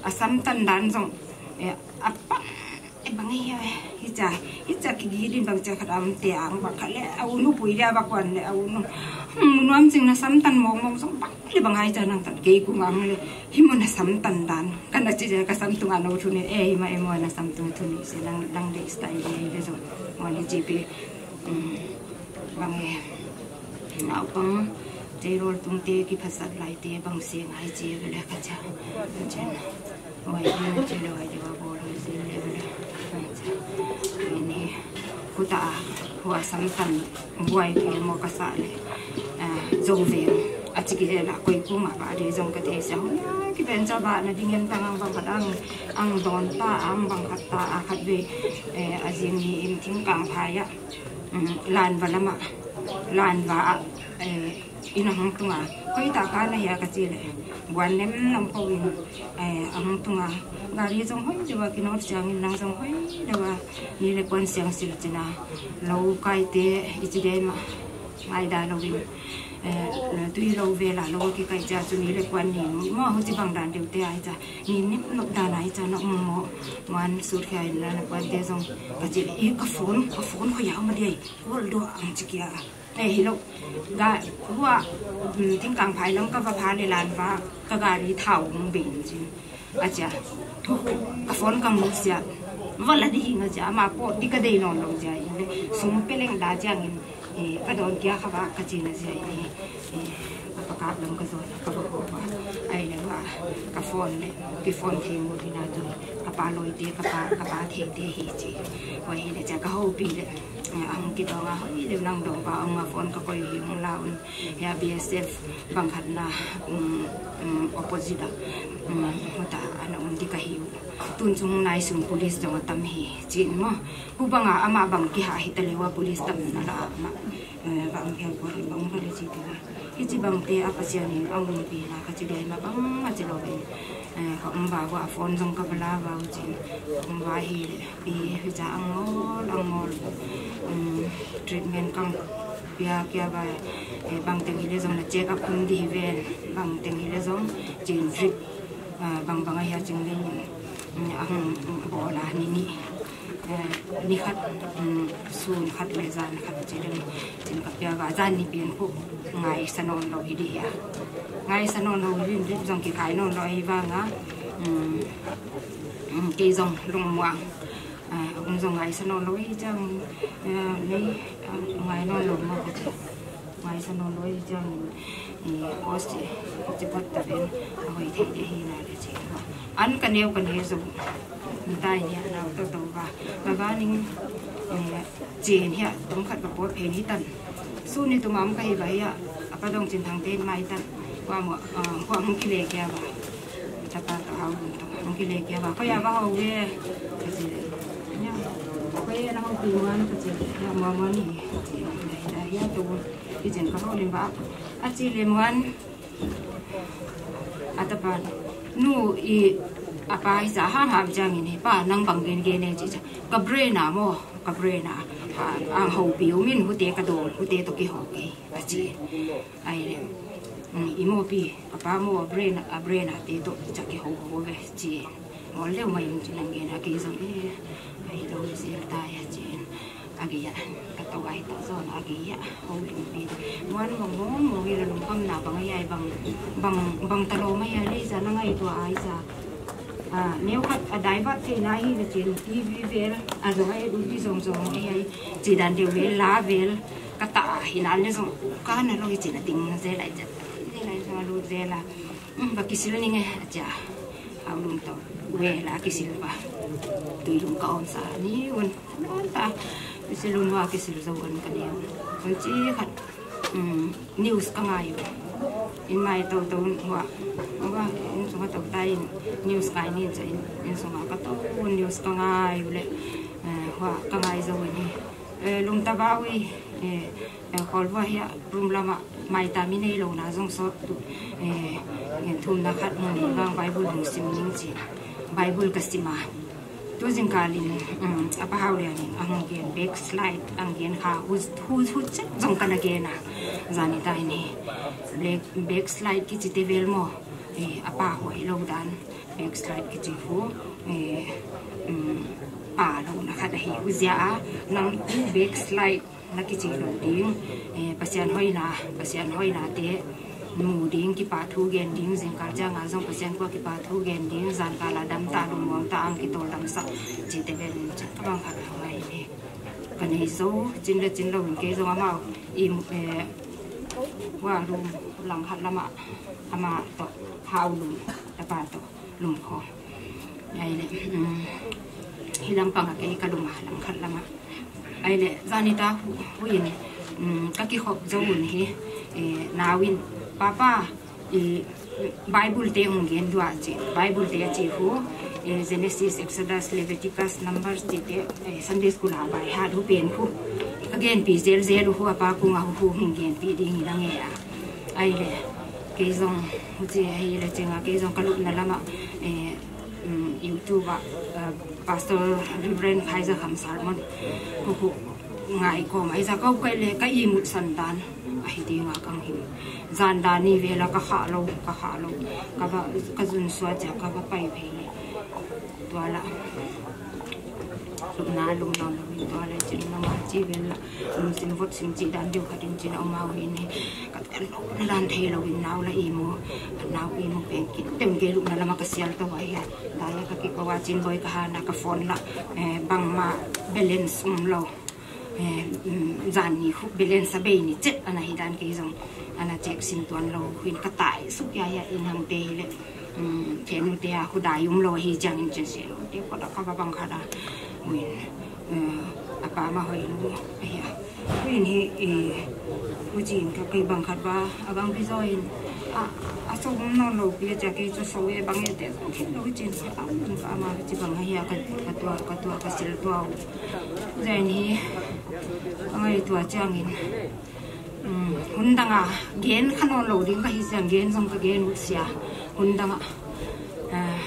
A sam tan dan jong, eh, a pat E bang hi, hi cha, hi cha ki gi din bang cha khat am te ang bang khat le, a u nu pui le, a ba kwan le, a u nu. Hmm, nuam ching na sam tan mong mong song bang le bang ai cha nang tan kei ku ngang le. Hi mo na sam tan dan. Kan a chi ja ka sam tung a no thu ni, e, hi ma e mo na sam tung thu ni, se nang, nang de style e, le zo. Mo ni ji pe. Hmm, bang e. Naupang, te rol tung te ki phasat lai te bang se ngai che ve le ka cha. Ka cha. Oi, ni chi lo, ai, wa bol, oi, si le, le. Ni, kuta, hua sam tan, buai, ki mo ka sa le. Ah, zo ve, a chi ki la, koi ku ma ba, de zong ka te sa, hua, ki ben cha ba, na ding hen ta, ang bang khat, ang, ang don ta, ang bang khat ta, a khat ve, eh, a zing ni, in thing kang pha ya. Mm, lan va lama, lan va, eh, Ina hung tunga, koi ta ka na hia ka chi le. Buan nem nam ko in, eh, a hung tunga. Gari jong hoi dewa ki not siang in nang jong hoi dewa. Ni le kuan siang sil china. Lo kai te, i chi de ma. Ngai da lo in. Eh, tui lo ve la lo ki kai cha chu ni le kuan ni. Mo ho chi bang dan deu te ai cha. Ni nem no dan ai cha no mo. Muan sur khia in la kuan te jong. Ka chi le, i ka phone, ka phone ko ya ma de. Kol do ang chi kia. Eh, hello. Ga, hua, um, thingkang phai lam ka va pha le lan va, ka gari thao hung bin chin. A chia. Hu, hu, ka phone ka mu sia. Va la di hing a chia, ama po di ka dei non lo chia. In le, sum pe leng da chia ngin. Eh, ka don kia kha va ka chin a chia. Eh, eh, ka pa kap lam ka zon, ka va ho va. Ai le va, ka phone le, ki phone thei mu di na tu. Ka pa loi te, ka pa, ka pa thei te hi chi. Wa hi le chia ka ho pi le. Eh, ahung kidong a, hoi, leu nang dong pa, ahung a phone ka koi hi, hung la un, ya B S F, bang khat na, um, um, opposite a, um, huta, ana um di ka hi u. Tun chung nai sun police dong a tam hi, chin mo. Hu bang a, ama bang ki ha hi ta leu a police tam na la ama. Eh, bang hi ko hi, bang ka le chi ti. Hichi bang te a Pasian in a umpi na ka chi dei ma bang a chi lo ve. Eh, ka um ba wa phone jong ka ba la wa u chin. Um ba hi le, pi hi cha angol, angol. Um, treatment kang pia kia ba, eh, bang teng hi le jong na check up um di hi ven. Bang teng hi le jong chin drip, ah, bang bang a hi a ching le. Um, ahung bol a ni ni. Eh, ni khat, um, sun khat le jan khat chi ding, chin ka pia va, jan ni pian khu ngaisa nawn lo hi di hia. Ngaisa nawn lo hi di, jong kikhai nawn lo hi vang a, um, um, kei jong lungmuang. Eh, um jong ngaisa nawn lo hi jang, eh, ni, eh, ngai nawn lo mo ka chi. Ngaisa nawn lo hi jang, eh, post chi, chi pot ta ven, a hoi thei de hi na le chi. An ka neu ka neu jong. Mitai nia nau to to va. Ka va ning, eh, chen hia, tong khat va pot phe ni tan. Su ni tu mam ka hi va hia, a pa dong chin thang te mai tan. Wa mo, ah, wa hung kile kia va. Ta pa to hau dun to, hung kile kia va. Ko ya va hau ve. Ka chi le. Nia. Ko ya na hau pi man ka chi le. Ya ma man ni. Dai dai ya to. Ki chen ka hau lim va. A chi le man. Atapan, nu i, Apa hi cha ham ham chang in, "He pa, nang bang gen gen e?" chi cha. "Ka brain a mo, ka brain a. Ha, ang houpi u min hute ka dol, hute to kihou ke," achi. Ai le, "Mm, imo pi, apa mo, a brain, a brain a te to cha kihou hou ve," chi. Ngol leu mai in chi nang gen a kei jong, "Eh, ahilou jel tai," achi. Agei a, ka to ai to jon agei a, houlimpi. Muan mong mong mong ila lungkham na bang ai ai bang, bang, bang talou mai a le cha na ngaito ai cha. A, neo khat a divert thei na hi le chin T V vel, a jong ai du bi jong jong ai ai. Chi dan deu vel, la vel, ka ta a hi na le jong, ka na lo hi chi na ting je lai cha. Je lai jong a lu je la. "Um, ba kisil ning e," acha. Haolum to. Vel a kisil ba. Tui lung ka om sa ni un. Anta. Kisil un wa kisil zo un ka ni un. Kon chi khat. Um, news ka ngai u. In mai to to un wa. Wa, in sunga to ta in. News kai ni cha in. In sunga ka to un news ka ngai u le. Eh, wa, ka ngai zo ni. Eh, lung ta ba ui. Eh, eh, hol wa hia. Room lama. Mai ta mi nei lo na jong sot tu, eh, ngen thum na khat ngen vang Bible hung sim ning chi. Bible ka sim a. Tu jingkal in, um, apa Haolian in, ahung gen backslide, ahung gen kha, hu, hu, hu chet jong kana gen a. Jani ta in hi. Back, backslide kichi te vel mo. Eh, apa hoi lo dan. Backslide kichi hu. Eh, um, pa lo na khat ahi. Hu jia a, nang tu backslide. Na kichi lo ding, eh, Pasian hoina, Pasian hoina te, mu ding, kipa thu gen ding, jingkal chang a jong Pasian ko kipa thu gen ding, jan kal a dam ta, lungmong ta, ang kitol dam sa, chi te ven, cha ka bang khat ngai ni. Ka nei zo, chin le chin lo, kei jong amau, i, eh, wa lum, lang khat lama, ama to, Haolum, tapa to. Lum kho. Ai le, um, hi lam pang a kei ka lum a, lang khat lama. Ai le, jani ta hu, hu in, um, ka kikhop zo un hi, eh, nau in, "Papa, eh, Bible te hung gen dua," chi, Bible te chi hu, eh, Genesis, Exodus, Leviticus, Numbers chi te, eh, Sunday school a by heart hu pen hu. Ka gen pi jel jel hu, apa kung a hu, hu hung gen pi ding in a nge a. Ai le, kei jong, hu chi, ai le, chenga, kei jong ka lupna lama, eh, um, YouTube a, uh, Pastor Reverend Kaiser Kham sermon, hu, hu, ngai ko, mai ja ko kai le, ka imut san dan, ahi ding a kang hi. Jan dan ni vela ka kha lo, ka kha lo, ka ba, ka jun sua cha, ka ba pai phei le. Tua la. Lupna lum lo lo in tua le chin lama chi vel la. Lum sim vot sim chi dan deu khat in chin a um a u hin hi. Ka tel lo na dan thei lo in nau la imu. Nau imu pen kit tem kei lupna lama ka sial to ai a. Dai a ka kiko a chin boi ka ha na ka phone la. Eh, bang ma balance um lo. Eh, um, jan ni khu balance a bei ni chet ana hi dan kei jong. Ana check sim tuan lo. Hin ka tai su kya ya in hang te hi le. Um, kenu te a khu dai um lo hi jang in chen se lo. Te ko da ka ba bang kha da. Win. Eh, apa ma hoi lu. Ai ya. Win hi, eh, hu chin ka kai bang khat ba. A bang pi zo in. A, a so um no lo pi cha kei chu so e bang e te. Khen lo chin. A, um, ka ma chi bang hi ya ka, ka tua, ka tua, ka sil tua. Jen hi. Ngai tua chang in. Um, hun dang a, gen kha non lo ding ka hi siang gen jong ka gen ut sia. Hun dang a. Ah,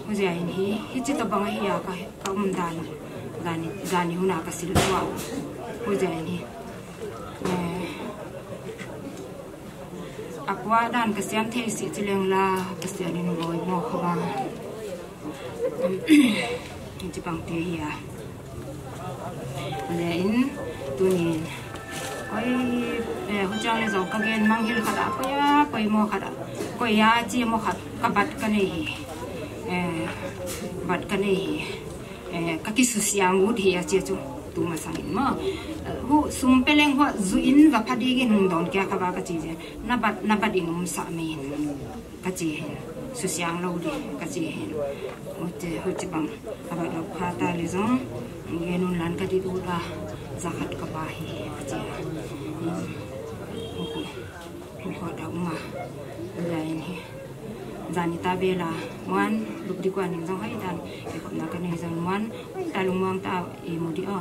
hu jia in hi, hi chi to bang a hi a ka, ka um dan. Jani, jani hun a ka sil tua. Hu jia in hi. Eh, a kua dan ka siam thei si chi leng la, ka siam in boi mo kha ba. Chi bang te hi a. Le in, tunin. Koi, eh, hu chang le jong ka gen mang hil khat a, koi a, koi mo khat a. Koi a, chi mo khat, ka bat ka nei hi. Eh, bat ka nei hi. Eh, ka kisu siang ut hi a chi chu, tu ma sang in mo. Eh, hu sum pe leng hu zu in va pha ding in hung don kia ka ba ka chi je. Na bat, na bat in um sa me in. Ka chi hin, su siang lo di, ka chi hin. Hu chi, hu chi bang, a ba lo pha ta le jong, nge nun lan ka di du la, za khat ka ba hi, ka chi hin. Hu, hu, hu ko da uma, la in hi. Jani ta be la, muan, lup di kwan in jong hai dan, e ko na ka nei jong muan, hai ta lung muang ta, e mu di o,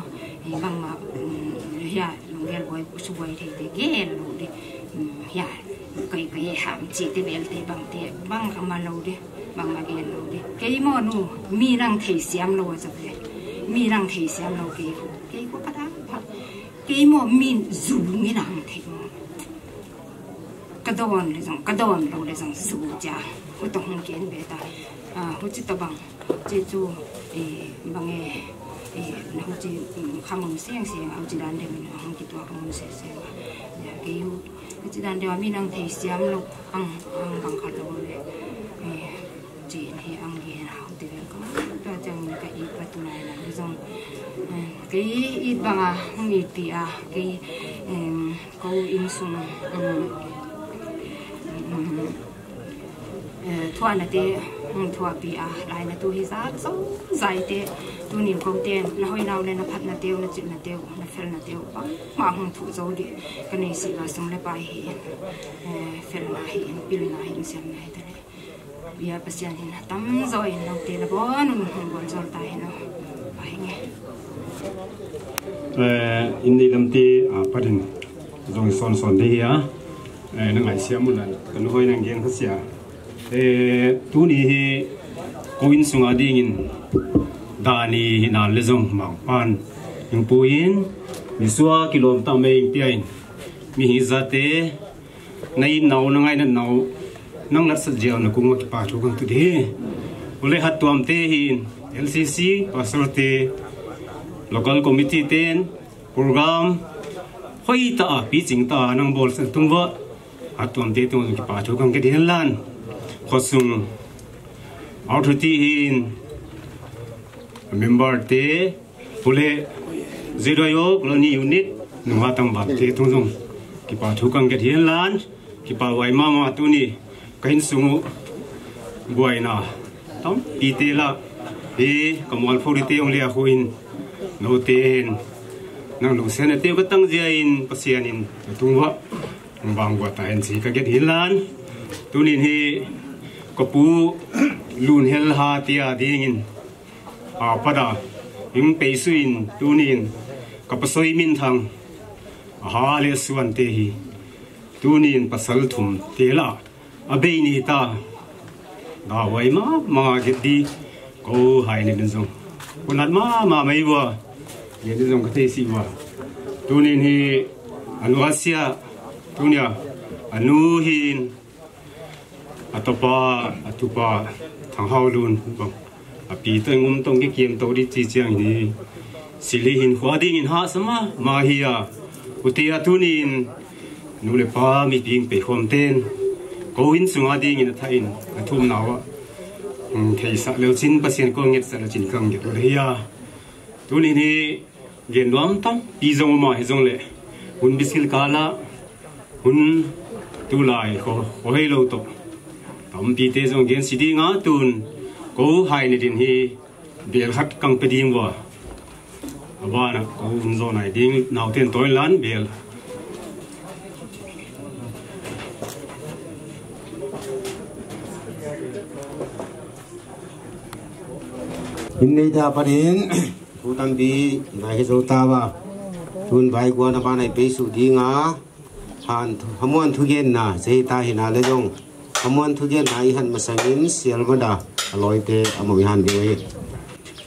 e bang ma, um, ya, lung gel boi, su boi thei te, gel lo di, um, ya. Kai, kai ham chi te bel te bang te, bang ka ma lo de. Bang a gen lou di. Kei mo nu, mi nang thei siam lou a chau le. Mi nang thei siam lou kei khu. Kei khu phat a phat. Kei mo mi zu mi nang thei mo. Ka don le jong, ka don lou le jong zu cha. U tong hung ken be ta. A, hu chi ta bang. Che chu, eh, bang e, eh, na hu chi, mm, khang um siang siang, hu chi dan de mi na hung ki tua khang um siang siang. Ya, kei hu Hichi dan deuh a mi nang thei siam lou, ang, ang bang khat lou le. Eh, chi hi ang gen hau ti vel ko. Tua chang ka it pa tu nai na jong. Eh, kei it bang a, hung it pi a, kei, em, ko insung, um, um, eh, thuana te, hung thuapi a, laina tu hi za, zo, zai te, tunin ko ten, na hoina u le na phatna teu, na chilna teu, na felna teu, bang, ma hung thu zo di, ka nei si va sung le pai hi, eh, felna hi, pilna hi, siamna hi ta le. Bia Pasian hin, tam zo in, nang te na bon, un hung bon zol ta hin, pai nge. Eh, in ni lam te, a, parin, zong son son de hi a, eh, na ngai siam un lan, ka nu hoi nang gen kha sia. Eh, tuni hi ko insunga dingin dani hi na le zong mangpan hing puin misua kilom ta mei piain mi hi zate na in nau na ngai na nau nang lat sat jiau na kung kipa thu kang tu di. Ule hat tuam te hin L C C pastor te local committee ten program hoi ta a pi ching ta nang bol sel tung va. Atuam te tung kipa thu kang ke din lan. Khosung authority hin member te pule zero yo colony unit nunga tam bam te tung zong kipa thu kang ke din lan. Kipa wai mama tuni ka hin sungu buaina tam pi te la hi ka mual phori te ong le a huin no ten nang lu sen te ka tang zia in Pasian in ka tung va bang gua ta en si ka get hin lan. Tunin hi ka pu lun hel ha tia dingin a pada hing peisuin tunin ka pasoi min thang a ha le suan te hi tunin pasal thum te la a bei ni ta da wai ma ma get di ko hai ni zong kunat ma ma mai wa ni zong ka thei si wa tunin hi anu asia tunia anu hin atopa atupa thang hau lun bang api to ngum tong ke kiam to di chi chiang ni sili hin khua ding in ha sama ma hi a uti a tunin nu le pa mi ping pe khom ten ko hin sunga ding in a tha in a thum nawa thei sa leu chin Pasian ko nget sa leu chin kang nget le hi a tunin hi gen nuam tam pi zong ma hi zong le hun biskil kala hun tulai ko ko hei lo to tam pi te zong gen si ding a tun ko hai ni din hi bel hat kang pe ding wa abana ko hun zo nai ding nau ten toy lan bel in nei da panin Thu tampi vai ka zo ta va. Tun vai guan a ban ai pei su ding a. Han hamuan thugen na, sei ta hi na le jong. Hamuan thugen na i han masangin sial ma da. A loi te a mo i han ding ai.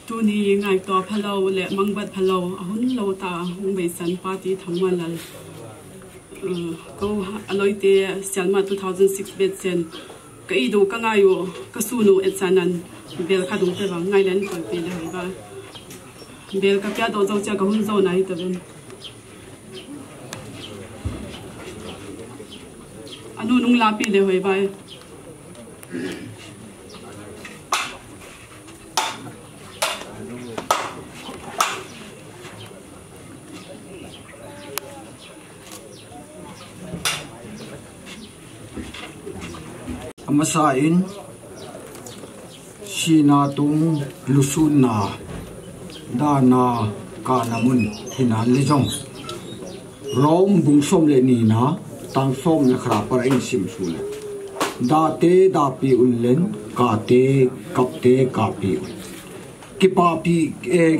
Tuni ngai to phalo le mangbat phalo a hun lo ta hung bei san party thangwan lal. Uh, ko a loi te sial ma two thousand six bet sen. Ka i do ka ngai u, ka su nu et sa nan, bel ka dung te bang, ngai len kol pi le hoi ba. Bel ka pia do zo chia ka hun zo na hi ta ben. Anu nung la pi le hoi ba. Amasa in sina tung lusunna dana kana mun hinan le jong Rom bung som le nina tang som le khara para in sim su le date dapi un len kate kapte kapi un. Kipapi, eh,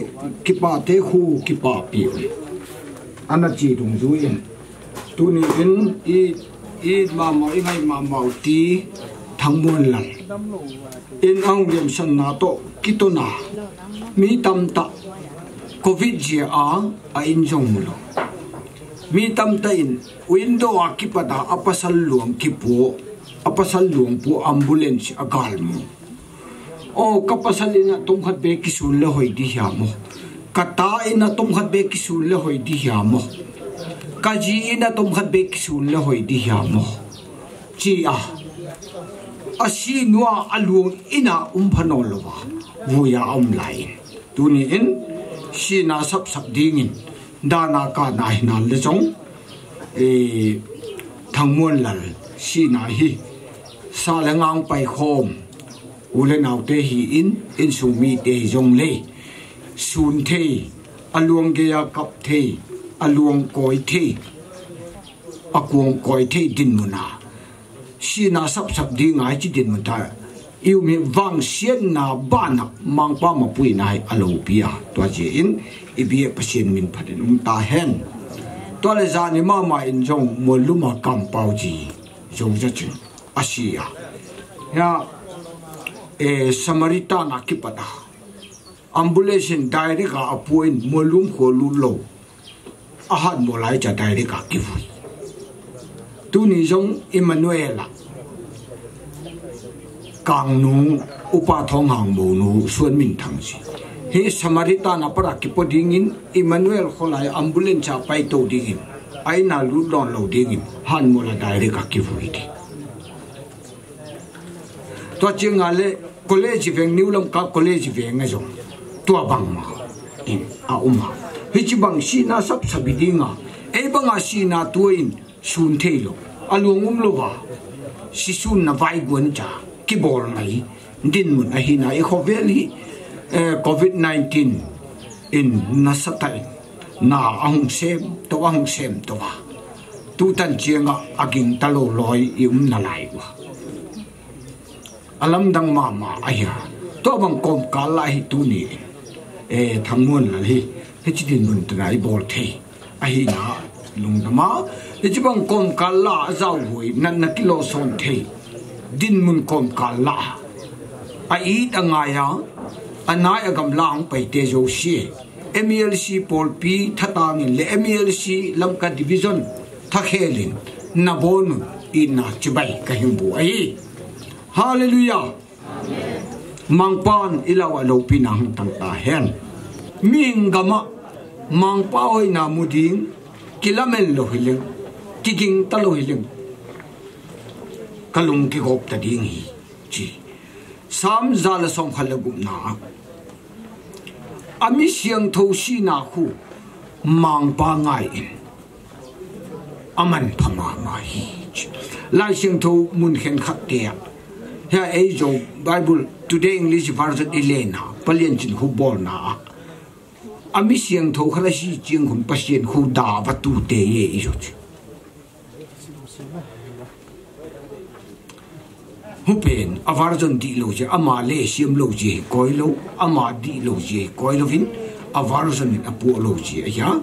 kipate khu kipapi. Ana chi dungjuiyin. Tuni in i, i mama, i ngai mama u ti Thangmuanlal in ahung lemsanna toh kitona mi tamtah Covid jeh a a in jong mulou. Mi tamtah in window a kipat a apasal luang kipu, apasal luang pu ambulance a galmu. O, kapasal in a tomkhat be kisun le hoi di hia mo. Kata in a tomkhat be kisun le hoi di hia mo. Kaji in a tomkhat be kisun le hoi di hia mo. Chi a. Asinu a aluang in a um phanom louva. Vuiya um lai. Tuni in sina sapsap dingin. Dana kana hinal le jong. E, Thangmuanlal sina hi. Sa le ngang pai khom. U le naote hi in, insung mite hi jong le. Sun thei, aluang gei a kap thei, aluang koi thei, akuang koi thei dinmun a. Sina sapsap ding a hichi dinmun ta. I um hi vangsiatna bana mangpa mapuina hi alopi a. Tua jeh in, i bia Pathen min phat in um ta hen. Tua le jani mama in jong Muallum a kampau ji. Jong ja ching. Asia. Ya, e, Samaritan a kipat a. Ambulance in direct a apuin Muallum kho lut lou. Ahat mo lai cha direct a kivui. Tuni jong Emmanuel a. Kangnu upa Thonghangmo nu Suanminthang si. Hi Samaritan a para kipo dingin Emmanuel kholai ambulance a paito dingin. A in a lut lon lou dingin. Hat mo la direct a kivui di. Tua ching a le college veng New Lamka college veng a jong. Tua bang ma. In a um a. Hichi bang sina sapsap ding a. Ei bang a sina tua in sun thei lou. Aluang um louva. Sisun na vaiguan cha. Kibol ngai. Dinmun ahina i khovel hi. Eh, Covid nineteen. In nasatah in. Na ahung sem. To ahung sem. To a. Tutan chiang a. Aging ta lou loi i um nalai ua. Alamdang mama ahi a. Tua bang komkal la hi tuni. E, Thangmuanlal hi. Hichi dinmun tana i bol thei. Ahina lungdam a. Hichi bang komkal la a jao hui. Natna kilo son thei. Dinmun komkal la. A it a ngai a. A nai a gamla hung pai te jouse. M E L C polpi thatangin le M E L C Lamka division thakhelin. Nabonun. Ina chibai ka hingbu ahi. Hallelujah. Mangpan i lau a loupina hung tang ta hen. Mihing gam a mangpa hoina mu ding, kilamen lou hileng, kiging ta lou hileng. Ka lung kigop ta ding hi, chi. Sam za le som khat le gupna a. A mi siangthou sina khu mangpa ngai in. Aman pha mama hi. Laisiangthou mun khenkhat te a. Hia ei Zo Bible Today English Version i lena. Palian chin khu bolna a. A mi siangthou khat a si chiang khun Pathen khu da va tu te ye i zo chi. Hupen, a version dih lou jeh, ama le siam lou jeh, koi lou, ama dih lou jeh, koi louvin, a version in a puah lou jeh, ahi a.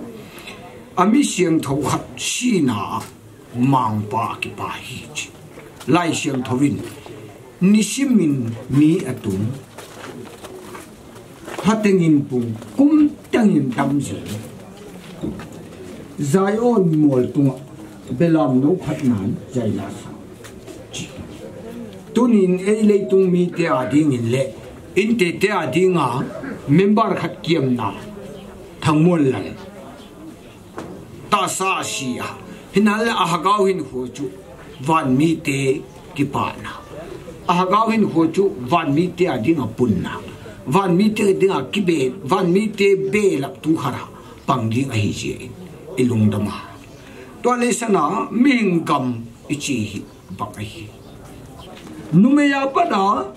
A mi siangthou khat sina a mangpa a kipa hi chi. Laisiangthou in, nisimin mi a tung. Hatengin pung, kum tengin dam jing. Zion mol tunga, belam no phatnan, jaila sa. Chi. Tunin ei leitung mite a dingin le, inte te a dinga, member khat kiamna, Thangmuanlal. Tahsa a si a. Hinale a Hagao hinkho chu van mite kipana. A Hagao hinkho chu van mite a dinga punna. Van mite dinga kibe, van mite belap tu khara pang ding ahi jeh in i lungdam a. Tua le sana mihing gam i chi hi bang ahi. Numei a pat a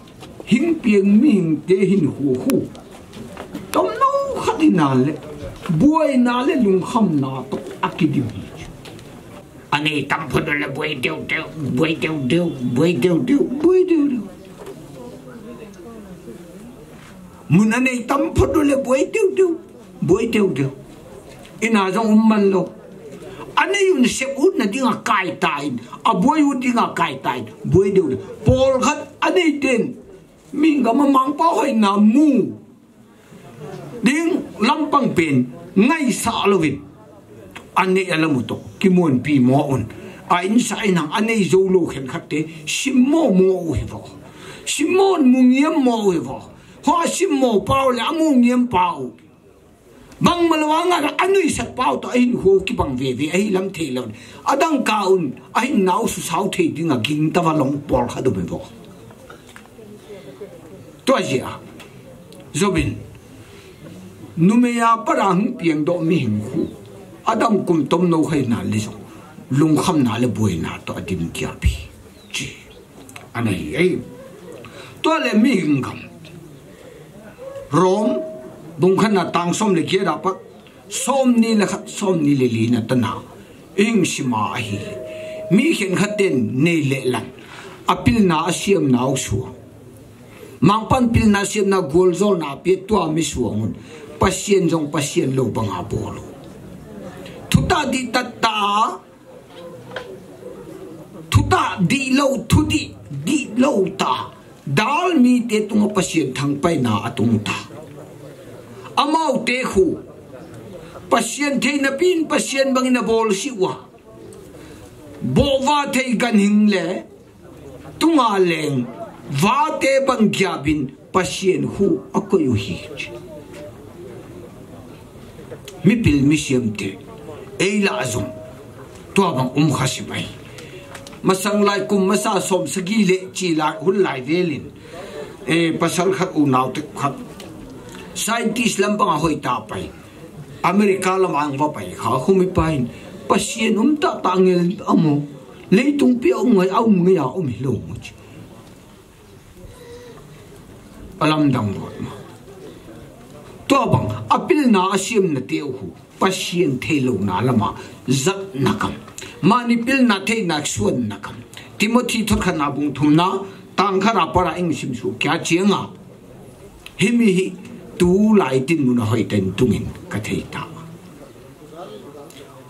Hing piang mihing te hinkho khu. Tomno khat hina le, buaina le lungkhamna toh a kidim hi. Anei tam phot le buai deu deu, buai deu deu, buai deu deu, buai deu deu. Mun anei tam phot le buai deu deu, buai deu deu. Ina jong um man lou. An Ei un sep ut na dinga kai ta in, a buai ut dinga kai ta in, buai deu le. Pawl khat a nei ten, mihing gam a mangpa hoina mu ding lampang pen ngaisah louvin, a nei a la mu toh kimuanpi mo un. A insa in hang a nei zo lou khenkhat te simmo mo u hi vo. Simmo mu ngiam mo u hi vo. Ho a simmo pau le a mu ngiam pau. Bangma lou a nga a nuisat pau toh a hinkho kibang veve ahi lam thei lou. A dangka un a hinnau susau thei dinga ging tava long pawl khat um hi vo. Tua jeh a Job in numei a pat a hung piang doh mihing khu a dam kum tomno khat na le jong lungkhamna le buaina toh a dim kiapi. Chi. Ana hi ei. Tua le mihing gam. Rom bung khatna tang som le giat a pat som ni le khat, som ni le li na tana. Ing sima ahi. Mi khenkhat ten nei le lang a pilna a siamna u suang. Mangpan pilna siamna gualzawlna a pia tua mi suang un. Pasian zong Pasian lo banga bawl uh. Thutah dih tatta a, thutah dih lo, thudih dih lo ta. Dal mite tunga Pasian thangpaina a tung ta. Amaute khu Pasian theina pin Pasian bangin a bawl si ua. Bawhva thei ganhing le tunga leng vate bang giabin Pasian khu a koi uh hi. Mipil misiamte ei lah zong tua bang um kha si mai. Masang lai kum masa sawm sagi le chi lai hun lai velin, eh, pasal khat unau te khat scientist lam bang a hoi ta pai. America lam ang va pai kha khumi pain Pasian um ta ta ngel amo. Leitung pia um ngai a um ngai a um hi lo mu chi. A lamdang vawt ma. Tua bang a pilna a siamna te uh khu Pasian theilona lama zatna kam. Mani pilna theina suanna kam. Timothy thot khatna bung thumna tang khat a pat a ing sim su kia chianga. Himi hi tu lai tin mun a hoi ten tungin ka thei ta.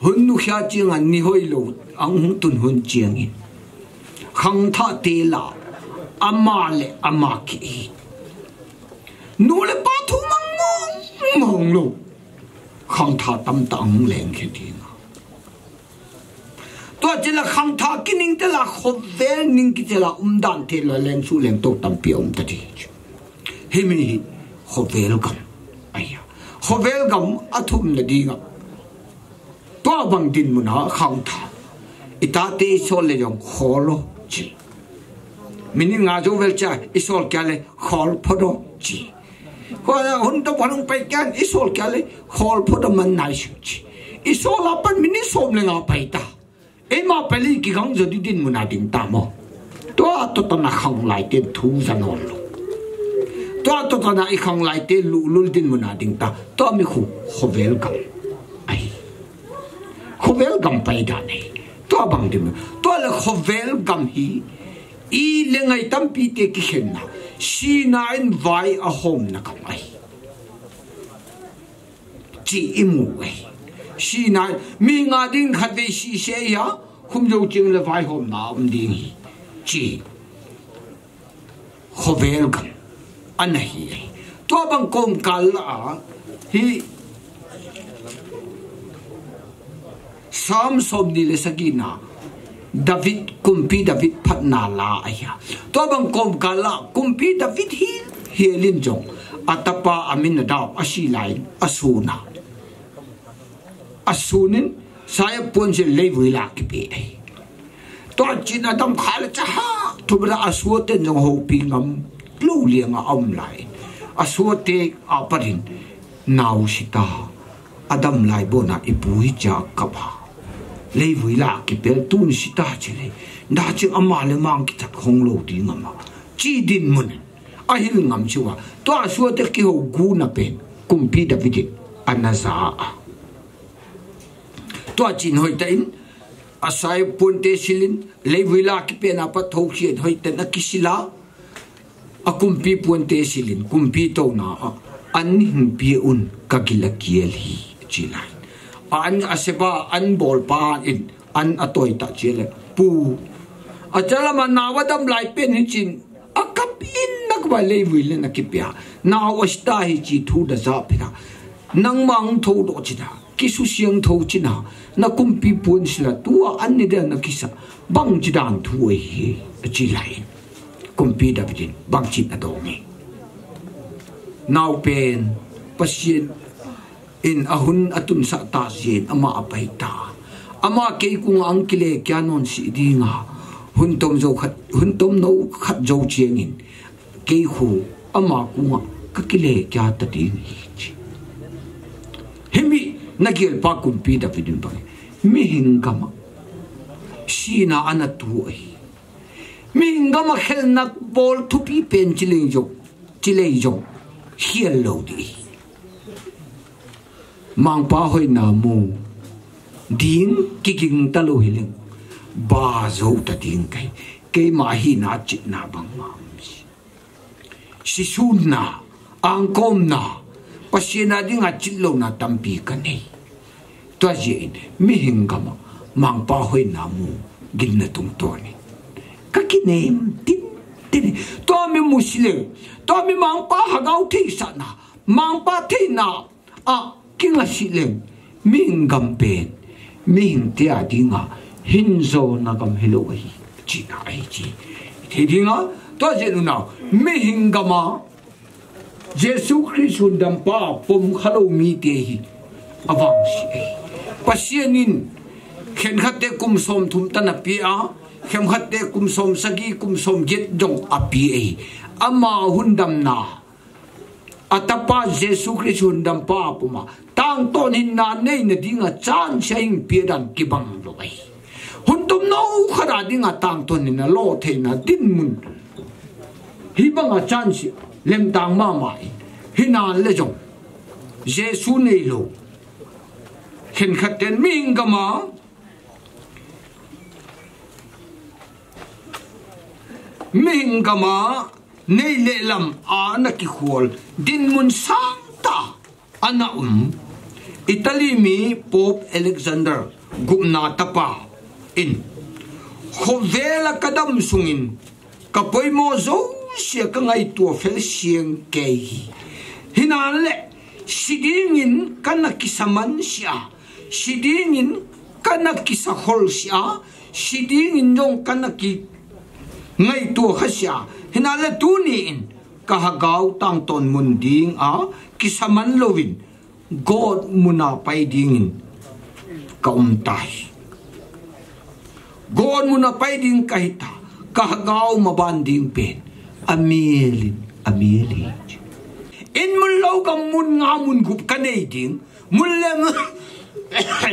Hun nu khia chianga ni hoi lo ang hung tun hun chiang hi. Khangtha te la ama le ama ki hi. Nu le pa thu mang mong mong lo. Khangtha tam ta ang leng khe ding a. Tua chila khangtha kining te la khovel ning ki te la umdan te la leng su leng to tampi um ta ti. Himi hi khovel gam. Aya. Khovel gam a thum na ding a. Tua bang din mun a khangtha. Ita te i sol le jong kholo chi. Minin nga jo vel cha i sol kya le khol phodo chi. Ko hun to phanung pai kyan i sol kya le khol phodo man nai su chi. I sol a pan minin som le nga pai ta. Eima pali ki gang jo di din mun a ding ta mo. Tua to ta na khang lai te thu za non lo. Tua to ta na i khang lai te lu lul din mun a ding ta. Tua mi khu khovel gam. Ai. Khovel gam pai da nei. Tua bang din mun. Tua le khovel gam hi. I le ngai tampi te ki khen na. Sina in vai a hom na gam ai. Chi i mu ei. Sina mi nga ding khat vei si se ya. Khum jo ching le vai hom na um ding hi. Chi. Khovel gam. Ana hi ei. Tua bang kom kal la a. Hi. Sam som ni le sagi na. David, kumpi David phatna la a hia. Tua bang kom kal la, kumpi David hi, hi lin jong. A tapa Aminadab, a si lai, a suna. A sunin, saya puan si leivui la kipe ei. Tua chin a dam kha le cha ha, tu bela a suaten jong ho pi ngam, lu liang a om lai. A suate a parin, nau si ta. A dam lai bona i pu hi cha kap ha. Leivui la kipel tun si ta chi le. Da ching ama le mang ki that khong lo ti ngam a. Chi din mun. A hil ngam chi wa. Tua sua te ki ho gu na pen. Kumpi David in. A na za a. Tua chin hoi ta in. A sai pun te silin. Leivui la ki pen a pa tho khian hoi ta na ki sila. A kumpi puante silin, kumpi tona a, an hing pia un ka gil a kiel hi, chi lai. An a seba, an bolpa in, an a toi ta chile. Pu. A chalama nau a dam lai pen hi chin. A kap in na kaba lei vui le na kipia. Nau a sta hi chi thu da za pina. Nang mang tho do china. Kisu siang tho china. Na kumpi pun sila tua an ni da na kisa. Bang chi dan thu hi. A chi lai. Kumpi David in. Bang chi na dong hi. Nau pen. Pasien. In a hun a tunsa ta jin ama a pai ta. Ama kei kung ang kile kya non si dinga. Hun tom zo khat, hun tom no khat zo chiang in. Kei khu ama kunga ka kile kya ta ding hi chi. Himi na gel pa kumpi David in bang. Mi hing kama. Sina ana tu ai. Mi hing kama khel nak bol thupi pen chi leng zo. Chi leng zo. Hiel lo di. Mangpa hoina mu ding kiging ta lo hi leng. Ba zo ta ding kai. Keima hina chitna bang ma. Sisunna, angkomna, Pasian a dinga chit lona tampi ka nei. Tua jeh in, mi hing kama, mangpa hoina mu, ginna tung toni. Ka kinem, tin, tin. Tua mi mu si leng, tua mi mangpa hagau thei sana, mangpa theina, A, kinga si leng, mi hing gam pen, mi hing tia dinga, hin zo na gam hilo ahi, chi na ahi chi. Thei dinga, tua jeh nunau, mi hing gama, Jesu Christ hun dampa, pom khalo mi te hi, avang si ahi. Pasian in, khen khat te kum som thum ta na pi a, khen khat te kum som sagi, kum som get dong a pi ahi. Ama hun damna, A tapa Jesu Christ hun dampa puma. Tangton hinna neina dinga chance a hing pia dan kibang lo ahi. Hun tum no khara dinga tangton hinna lo theina dinmun. Hi banga chance lem tang mama in. Hinan le jong. Jesu nei lo. Khen khat ten mi hing gama. Mi hing gama. Nei le lam a na kikhol, dinmun sangtah a na um. Italy mi Pope Alexander gupna tapa in, khovela ka dam sungin, ka poimo zosia ka ngaito fel siang kei hi. Hinan le, si dingin ka na kisa man sia, si dingin ka na kisa khol sia, si dingin jong ka na ki ngaito kha sia, hinan le tuni in ka hagau tangton mun dinga kisa man louvin, God muna pai dingin ka um tai. God muna pai ding ka hita, ka hagau maban ding pen, a miel in, a miel hi. In mun lo ka mun nga mun gup ka nei ding, Mun lem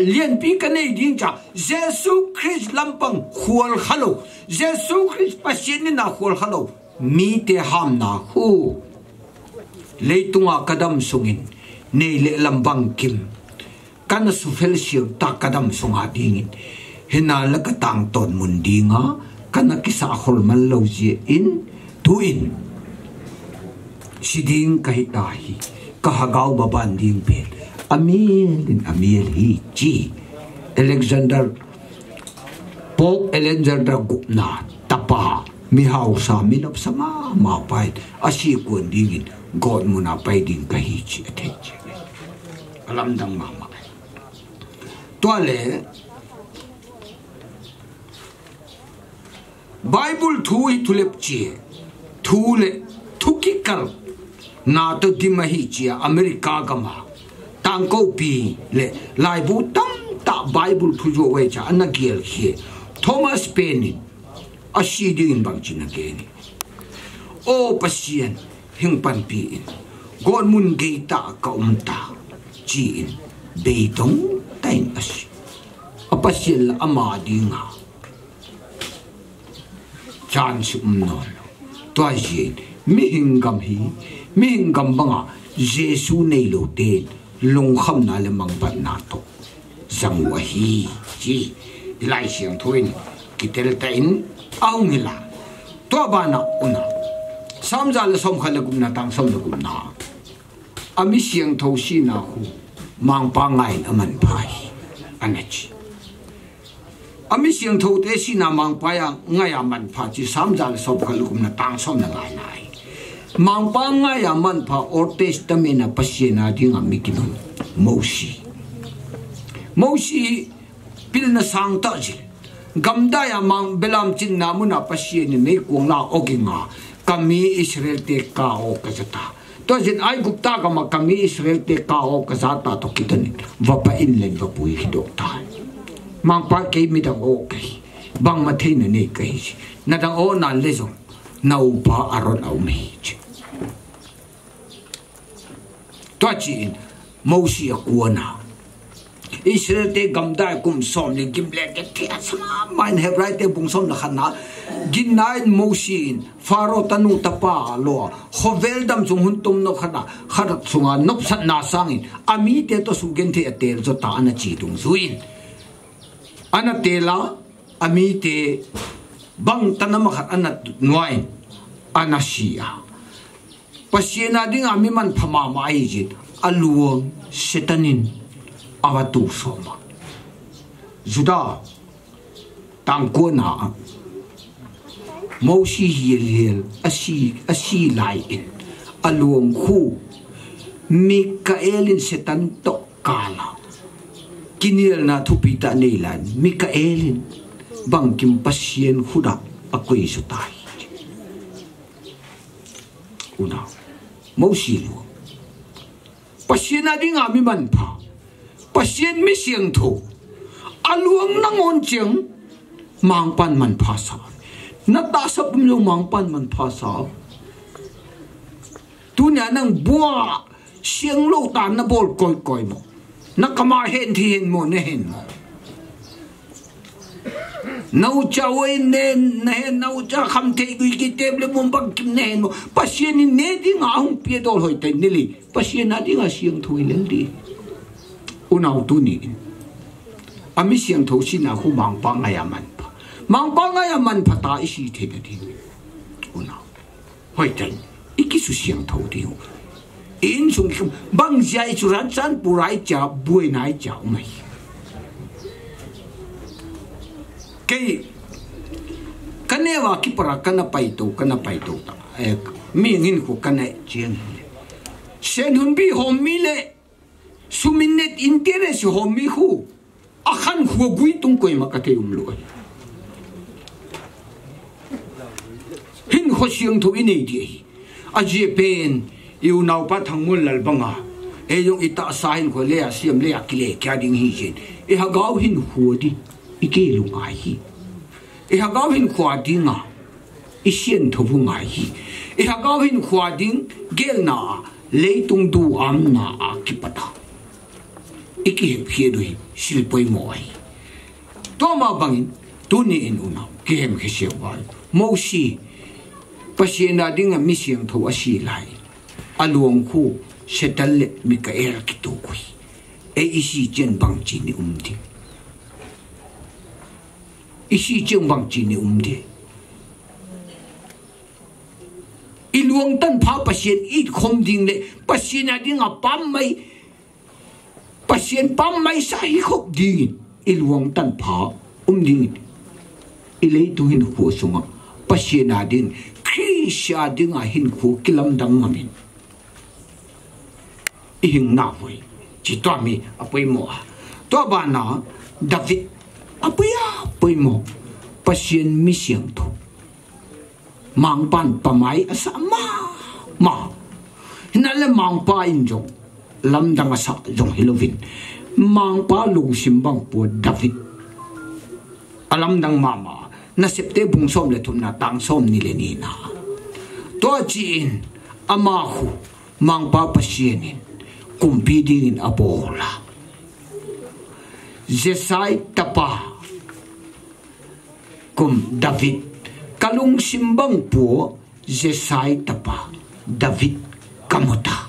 lianpi ka nei ding cha, Jesu Christ lampang khol khalo, Jesu Christ Pasian in a khol khalo, mi te hamna khu. Leitunga ka dam sungin, nei le lam bang kim, ka na sufel siang ta ka dam sunga dingin, hinan le ka tangton mun dinga, ka na kisa khol man lo jeh in, tuin. Si ding ka hita hi, ka hagau baban ding pen. A miel in a miel hi chi. Alexander, Pope Alexander gupna tapa, mi hausa, mi nopsa mama pai, a si kon dingin, God muna pai ding ka hi chi a thei chi. A lamdang mama. Tua le, Bible thu hi thulep chi, thu le, thu kikal, na to dim ahi chi a America gama, tangkopi le, laibu tamtah Bible thu jo wei cha, ana gel khi, Thomas Paine in, a si dingin bang chi na gel ni. O Pasian, hing panpi in, God mun gei ta ka um ta, chi in, beitong ta in a si. A Pasian la ama dinga. Chance um non. Tua jin, mi hing gam hi, mi hing gam banga, Jesu nei lo ten, lungkhamna le mangbatna to. Zang u ahi, chi, i Lai Siangtho in, kitel ta in, a hung hi la. Tua bana una. Sam za le som khat le gupna tang som le gupna. A mi siangtho sina khu. Mangpa ngaiyin amanpha hi, ana chi. Ami siangthou te sihna mangpa a ngaiya manpha chi Sam ja le som khat le kum na tang som na ngai nai. Mangpa ngaiya manpha Old Testament a Pathen a dinga mi kinung Mosi. Mosi pilna sangtah jeh. Gamdai a mang belam chinna muna Pathen in meikuang la ogin a, kami Israel te kah o kajata. Tua jeh in Aigupta gam a kami Israel te kah o kajata toh kidon in, vapha in len vapui kidoh tai. Mangpa kei midang o kahi. Bangma theina nei kahi. Nadang o nale jong, naupa Aaron aum hi chi. Tua chi in, Mosi akuan a. Israel te gamdai kum som le gim le kithia sama in Hebrai te bung som le khat na. Ginna in Mosi in, Pharaoh tanu tapa lo, khovel dam chung hun tum nokhat a, khat sunga nopsatna sangin, amite toh sugenthei a tel jo ta ana chi dungjuiyin. Ana tel a, amite bangtan ama khat ana nuayin, ana si a. Pathen a dinga mi manpha mama ahi jeh in, aluang Satan in ava tohsoma. Judah tang ko na a, Mosi hi hel asi, asi lai in, aluang khu Mikael in Satan toh kal a kinelna thupi tah nei lai in, Mikael in bangkim Pathen khut a akoi jo tai. Unau, Mosi luang. Pathen a dinga mi manpha. Pathen mi siangthou. Aluang nangawn cheng. Mangpan manpha sa. Na tahsa pum jong Mangpan manpha sa. Tunia nang bua siang lou tah nabol koi koi mo. Na kama hen thi hen mo, na hen mo. Naucha oi nen, na hen naucha kham thei gui ki tep le bum bang kim na hen mo. Pathen in ne dinga hung pia dol hoi tai nili. Pathen a dinga siangthou i lel di. Unau tuni in. Ami siangthou sihna khu Mangpa ngaiya manpha. Mangpa ngaiya manpha ta isi thei na di. Unau. Hoi tai, i kisu siangthou diu. I insung ki bang jeh a i Churachandpur a i cha, buaina i cha umai. Kei, ka neo a kipat a kana pai to, kana pai to ta. Eh, mi ngin khu kana chiang. Sen hun bi hom mi le, Sumin net interest hom mi khu. Akhan khu gui tung koima ka thei um lou. Hinkho siangthou i nei di ahi. Ajeh pen, i unaupa Thangmullal banga. Ei jong i tahsa hinkho le a siam le a kile kia ding hi jin. I hagau hinkho di. I kei lungai hi. I hagau hinkho a dinga. I siangthou u ngai hi. I hagau hinkho a ding gelna a. Leitung duhamna a kipat a. I kihepkhe u hi, sil poimo ahi. Tua ma bangin, tuni in unau, kihemkhe seuva. Mosi, Pathen a dinga mi siangthou asi lai. Aluang khu, Satan le Mikael kitoh u hi. Ei i si cheng bang chi ni um di. I si cheng bang chi ni um di. I luang tanpha Pathen i khom ding le, Pathen a dinga pam mai, Pathen pam mai sa i khop ding, i luang tanpha um ding, i leitung hinkho sunga, Pathen a ding, Christa dinga hinkho kilamdang ngam in. I hing nau hi, chi tua mi a poimo a. Tua bana David a poi a poimo. Pathen mi siangthou. Mangpan pamai asa mama. Hinale Mangpa in jong lamdang asa jong hilouvin. Mangpa lungsim bang pu David. Alamdang mama, Nasepte bung som le thumna tang som ni le nina. Tua chi in, ama khu, Mangpa Pathen in, kumpi dingin abol a. Jesai tapa, kum David, kalungsim bang pu, Jesai tapa David kamuta.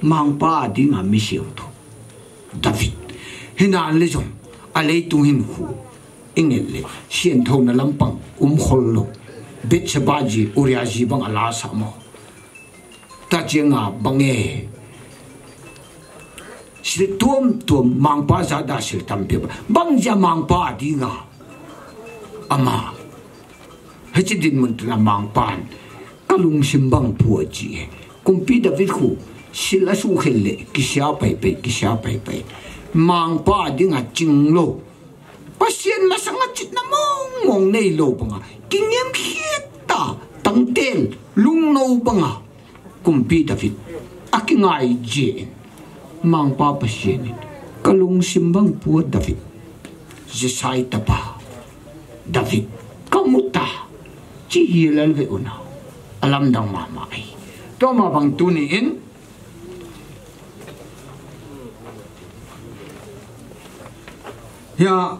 Mangpa a dinga mi siangthou David. Hinale jong a leitung hinkho i ngen le siangthouna lampang um khol lou. Bathsheba ji, Uriah ji bang a la sa mo. Tua cheng a bang e. Sil tuam tuam, mangpa jat a sil tampi. Bang jeh a mangpa dinga. Ama. Hiche dinmun tuna mangpan. Ka lungsim bang pua chi. Kumpi David khu. Sil asukhel le. Kisia pai pai, kisia pai pai. Mangpa dinga chinglou. Pasian masanga chitna mong mong neilou banga. Kingem khita. Tangtel. Lungnou banga. Kumpi David. Akingai jin. Mangpa Pasian in. Ka lungsim bang pua David. Jesai tapa. David. Ka muta. Chi hilal ve una. Alamdang mama ai. Toma bang tuni in. Hia,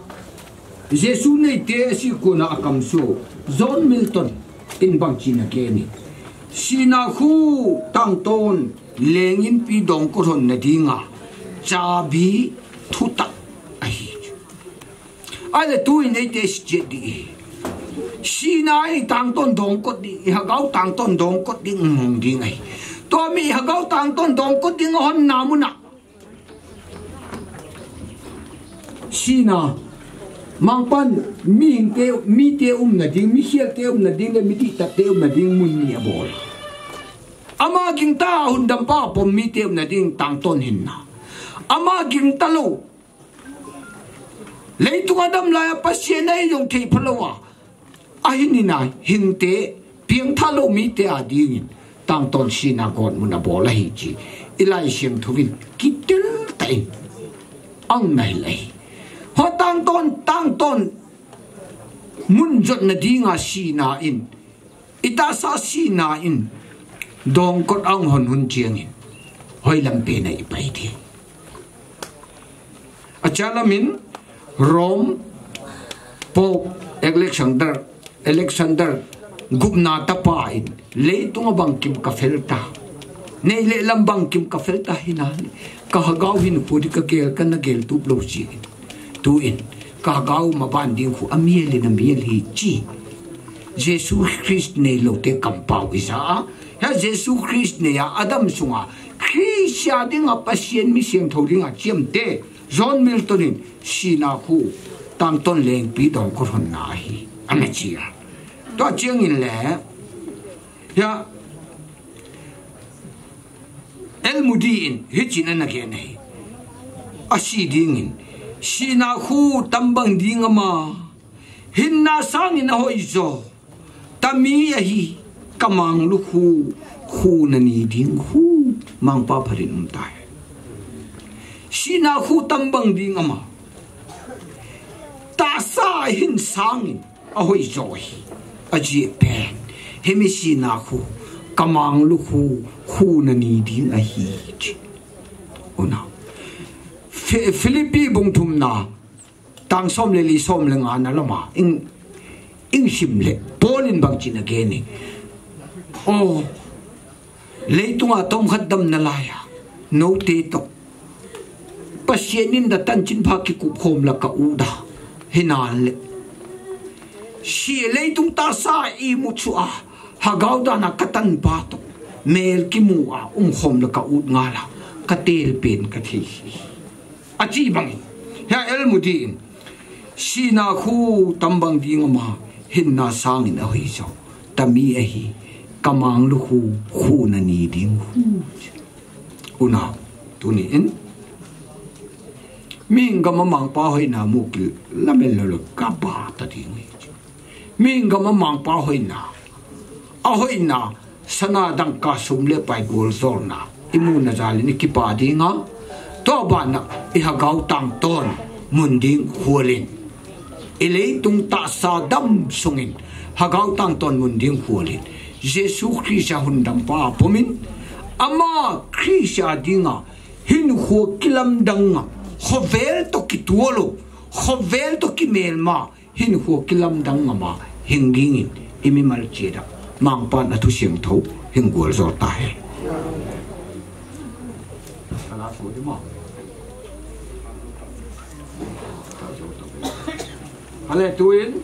Jesu neite asi kona akamso, John Milton in bang china keni. Sina khu tangton lengin pi dongkot hon nadinga, chabi thutak ahi. Ale tu neite si chet di. Sina i tangton dongkot di, i hagau tangton dongkot di ngong di ngai. Tua mi i hagau tangton dongkot di ngahon namuna. Sina, mangpan, mihingte, mite umna ding, mikhelte umna ding, le midihtatte umna ding, mun ni abol. Ama gingta hundampa pom mite umna ding tangton hinna. Ama gingta lou. Leitung adam laiya Pasian a ijong thei phalou a. Ahin ina hingte, piangtha lou mite a dingin, tangton sina gon mun abol ahi chi. I Laisiangthou in, kitel ta in. Ang nai lai. Ho tangton, tangton, mun jotna dinga sina in. I tahsa sina in. Dongkot ang hon hun chiangin. Hoi lampi na i pai di. Achalam in Rome Pope Alexander, Alexander gupna tapa in leitung a bangkim ka felta. Nei le lam bangkim ka felta hina. Ka hagau hin khu di ka gel ka na gel tup lou si. Tu in ka hagau maban ding khu amiel in amiel hi chi. Jesu Christ neilou te kampau ija a. Hia Jesu Christ neiya adam sunga. Christ a dinga Pasian misiangthou dinga chiamte. John Milton in sina khu tangton lengpi dongkot honna ahi. Ana chia. Tua chiangin le. Hia. El Moody in hichin ana gen ahi. Asi dingin. Sina khu tambang ding ama. Hinna sangin ahoi jo. Tami ahi, kamang lukhu, khu nani ding khu, mangpa pharin um tai. Sina khu tambang ding ama. Tahsa hin sangin, ahoi jo hi. Aji pen. Hemi sina khu, kamang lukhu, khu nani ding ahi. Una. Fi-, Philippi bung thumna. Tang som le li som le nga na lama. Ing, ing sim le. Paul in bang china geni. Oh. Leitunga tom khat dam na laiya. No te to. Pasian in da tan chin pha ki kup khom la ka u da. Hinan le. Si leitung tahsa i mu chu a. Hagau da na ka tan pa to. Mel ki mu a. Um khom la ka u nga la. Ka tel pen ka thei. Achi bangin. Hia El Moody in. Sina khu tambang ding ama hinna sangin ahoi jo. Tami ahi. Kamang lukhu khu nani ding khu. Una. Tuni in. Ming gam a mangpa hoina mu kil lamel lolo kaba ta ding. Ming gam a mangpa hoina. Ahoina. Sana dangka sum le pai gol zolna. I muna jalin i kipa dinga. Tua bana i hagau tangton. Mun ding khualin. I leitung tahsa dam sungin. Hagau tangton mun ding khualin. Jesu Christ a hundampa pomin. Ama Christ a dinga. Hin khu kilamdang nga. Khovel to kitualo. Khovel to kimelma. Hin khu kilamdang ngama hing dingin i mimal cheda. Mangpan a thu siangthou hing gual zol ta he. Ale tuin.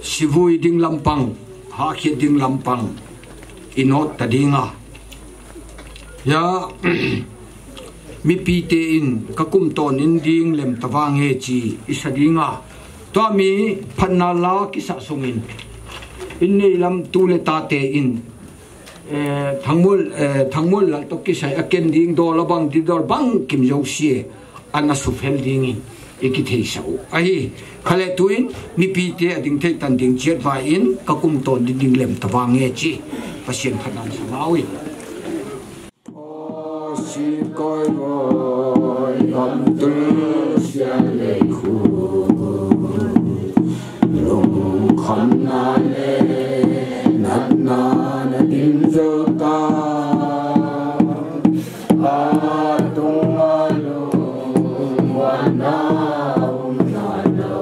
Sivui ding lampang, hakhi ding lampang. I not ta dinga. Ya, mipite in ka kum ton in ding lem tavang e chi i sa ding a. Tua mi phatna la kisa sungin. In nei lam tu le tate in, eh, Thangmol, eh, Thangmol Lal to kisai a ken ding dol a bang di dol bang kim jo si e. Ana sufel dingin i kitheisa u. Ahi, khale tuin, mipite a ding thei tan ding chiat vai in, ka kum ton ding ding lem tavang e chi. Pasian phatna sa nau in. Sikoi voi kam tul sia lei khu. Lung kham na le, nat na na din zo ta. A tung a lung wan na um na lo.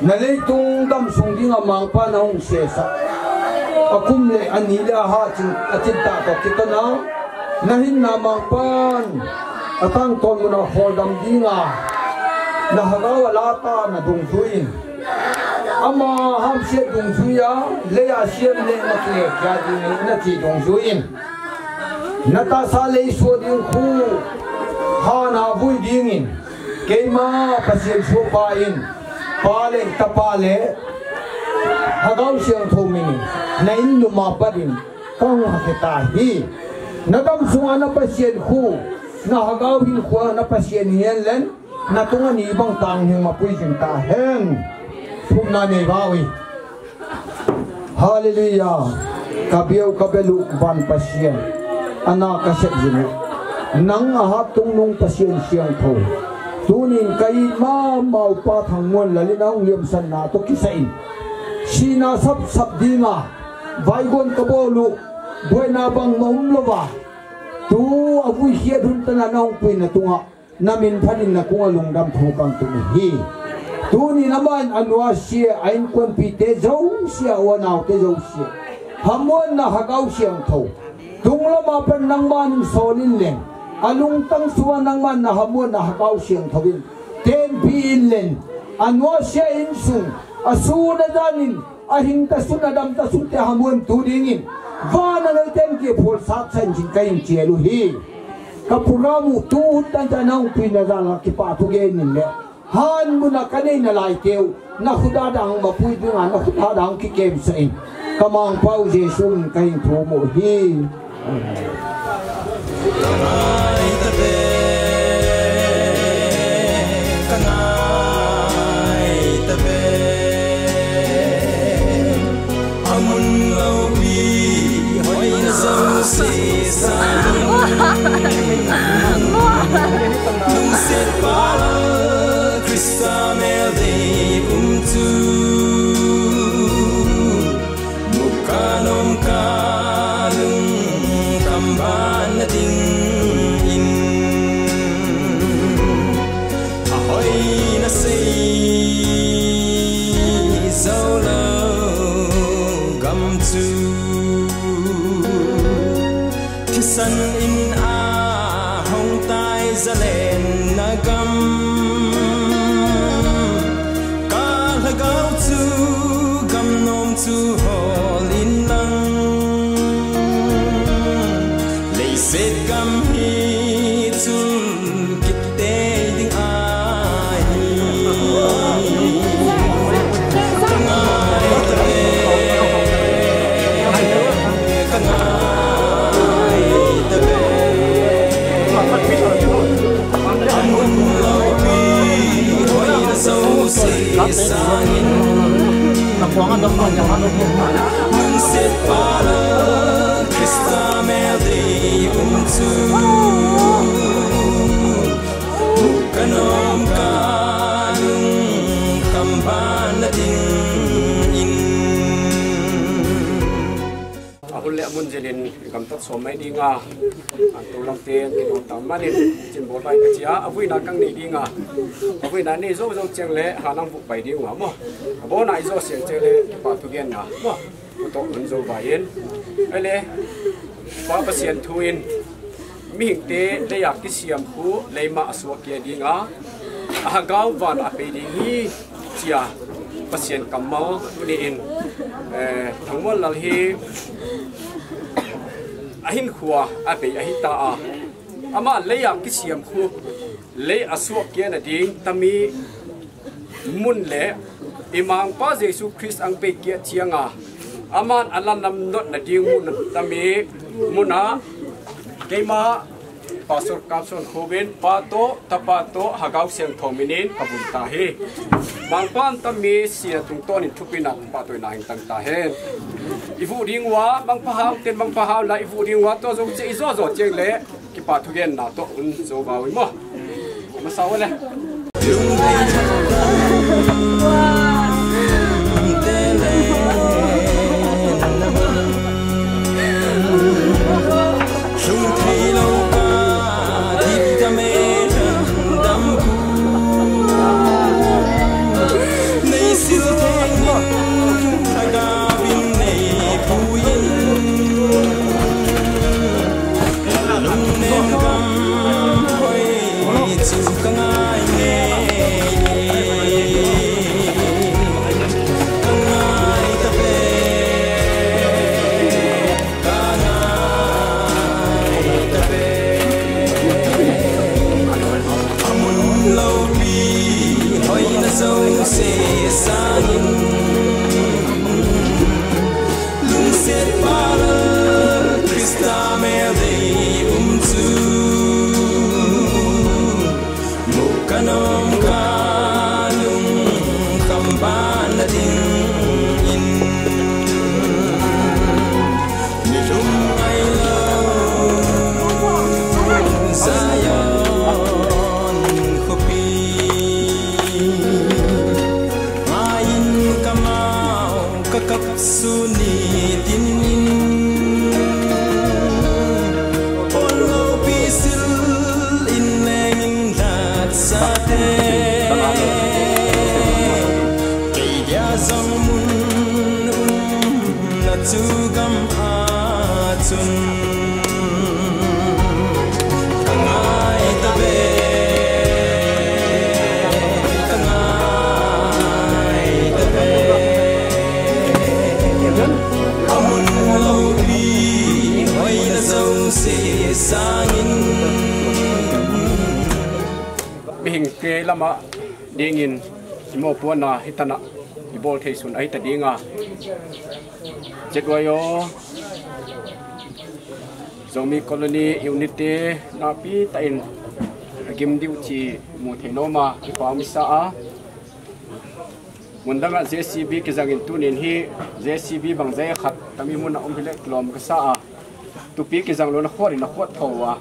Na leitung dam sung dinga Mangpan ahung sesa. Akum le ani le aha chin, achin tah toh kitona. Na hinna Mangpan atang ton muna hol dam dinga. Na hagao a lata na dungjuiyin. Ama hamsiat dungjuiya, leiya siam le na kile kia ding na chi dungjuiyin. Na tahsa lei sua ding khu, ha na vui dingin. Keima Pasian sohpa in, Pa le Tapa le Hagao Siangthou min in, na in luma pat in, kahung hakhe tahi. Na dam sunga na Pasian khu, na Hagao hinkhoa na Pasian hihen len, na tunga ni bang tang hing mapui jing tahen. Thumna nei vau hi. Hallelujah. Ka biau ka belu van Pasian. Ana ka sep jinu. Nang a hat tung nung Pasian siangthou. Tunin ka it mama upa Thangmol Lal in ahung liamsanna toh kisai in. Sina sap sap dinga. Vaigon ka bol u. Buaina bang ma um lou va. Tu a vui hiat hun tana na hung puina tunga. Na min phat in na kung a lungdam thu kang tuni hi. Tunin aman a nuasia, a inkuanpite jouse, a u a naote jouse. Hamuanna Hagao Siangthou. Tung lama pat nangman in sol in leng. A lungtang sunga nangman na hamuanna Hagao Siangthou in. Tenpi in leng. A nuasia insung. A sun a jan in. A hing ta sun a dam ta sun te hamuan tu dingin. Van a lei ten ki phol sat san jing ka in chial u hi. Ka program u tu hun tan ta na hung puina jal a kipah thu gen in le. Han muna ka neina lai teu. Na khuda dang mapui dinga na khuda dang kikem sa in. Ka Mangpau Jesu min ka in thum u hi. Ka ngai ta ve, ka ngai ta ve. A mun lopi hoina jouse sa. Lungsetpa Lal Christa mel dei um chu. Muka nomka lungkam ban na dingin. A hoina sei jou lou gam chu. Thisan in a hong tai zalen na gam. Gam hi chun kitei ding ahi. Ka ngai ta ve, ka ngai ta ve. A mun loupi hoina jouse sangin, lungsetpa Lal Christa mel dei um chu, ka nom ka lungkham ban na dingin. A hun le a mun jilin gamtat som mai dinga, an tu lam te an kidon tam manin, chin bol bai ka chia, a vuina kang nei dinga, a vuina nei jo jo cheng le, ha nang bu bai dinga mo. A bona i jo siang cheng le, kipa thu genna mo. Kuto hun jo bai in. Ai le, Pa Pasian thu in, mihingte leia kisiam khu leima a suak kia dinga, a hagau van a pei ding hi, chia Pasian kammal tuni in, eh, Thangmuallal hi a hinkhua a pei ahi ta a. Ama leia kisiam khu lei a suak kia na ding tami mun le i Mangpa Jesu Christ ang pei kia chianga, aman a lan lam not na ding mun tami muna, keima Pastor Kapson Khobin, Pa to, Tapa to, Hagau Siangthou minin ka bun ta hi. Mangpan tami sia tungton in thupina pa to ina hing tang ta hen. I vu ding wa, Mangpa hau, ten Mangpa hau la i vu ding wa, to jo che i jo jo cheng le, kipa thu genna to un jo ba wi mo. Masa wa le. Lungnem gam hoi chu ka ngai ngei e, ka ngai ta ve, ka ngai ta ve. A mun loupi hoina jouse sangin, lungsetpa Lal Christa mel dei um chu, mu ka nom ka lungkham ban na dingin, ni lung ngai lo Zion khopi, ngai in ka mau ka kap su ni tin in, pon loupi sil in leng in lhat sa te, kei dia jong mun um na chu gam a chun. Ka ngai ta ve, ka ngai ta ve. A mun loupi hoina jouse sangin. Mihingte lama dingin i mopohna hi tana i bol thei sun ahi ta dinga. Z Y O Zomi Colony Unit te napi tah in a gim diu chi mu thei noma kipa um i sa a. Mun dang a J C B kijang in tunin hi J C B bang jai khat tami mun a um hi le kilom ka sa a. Tupi kijang lo na khot in a khot tho a.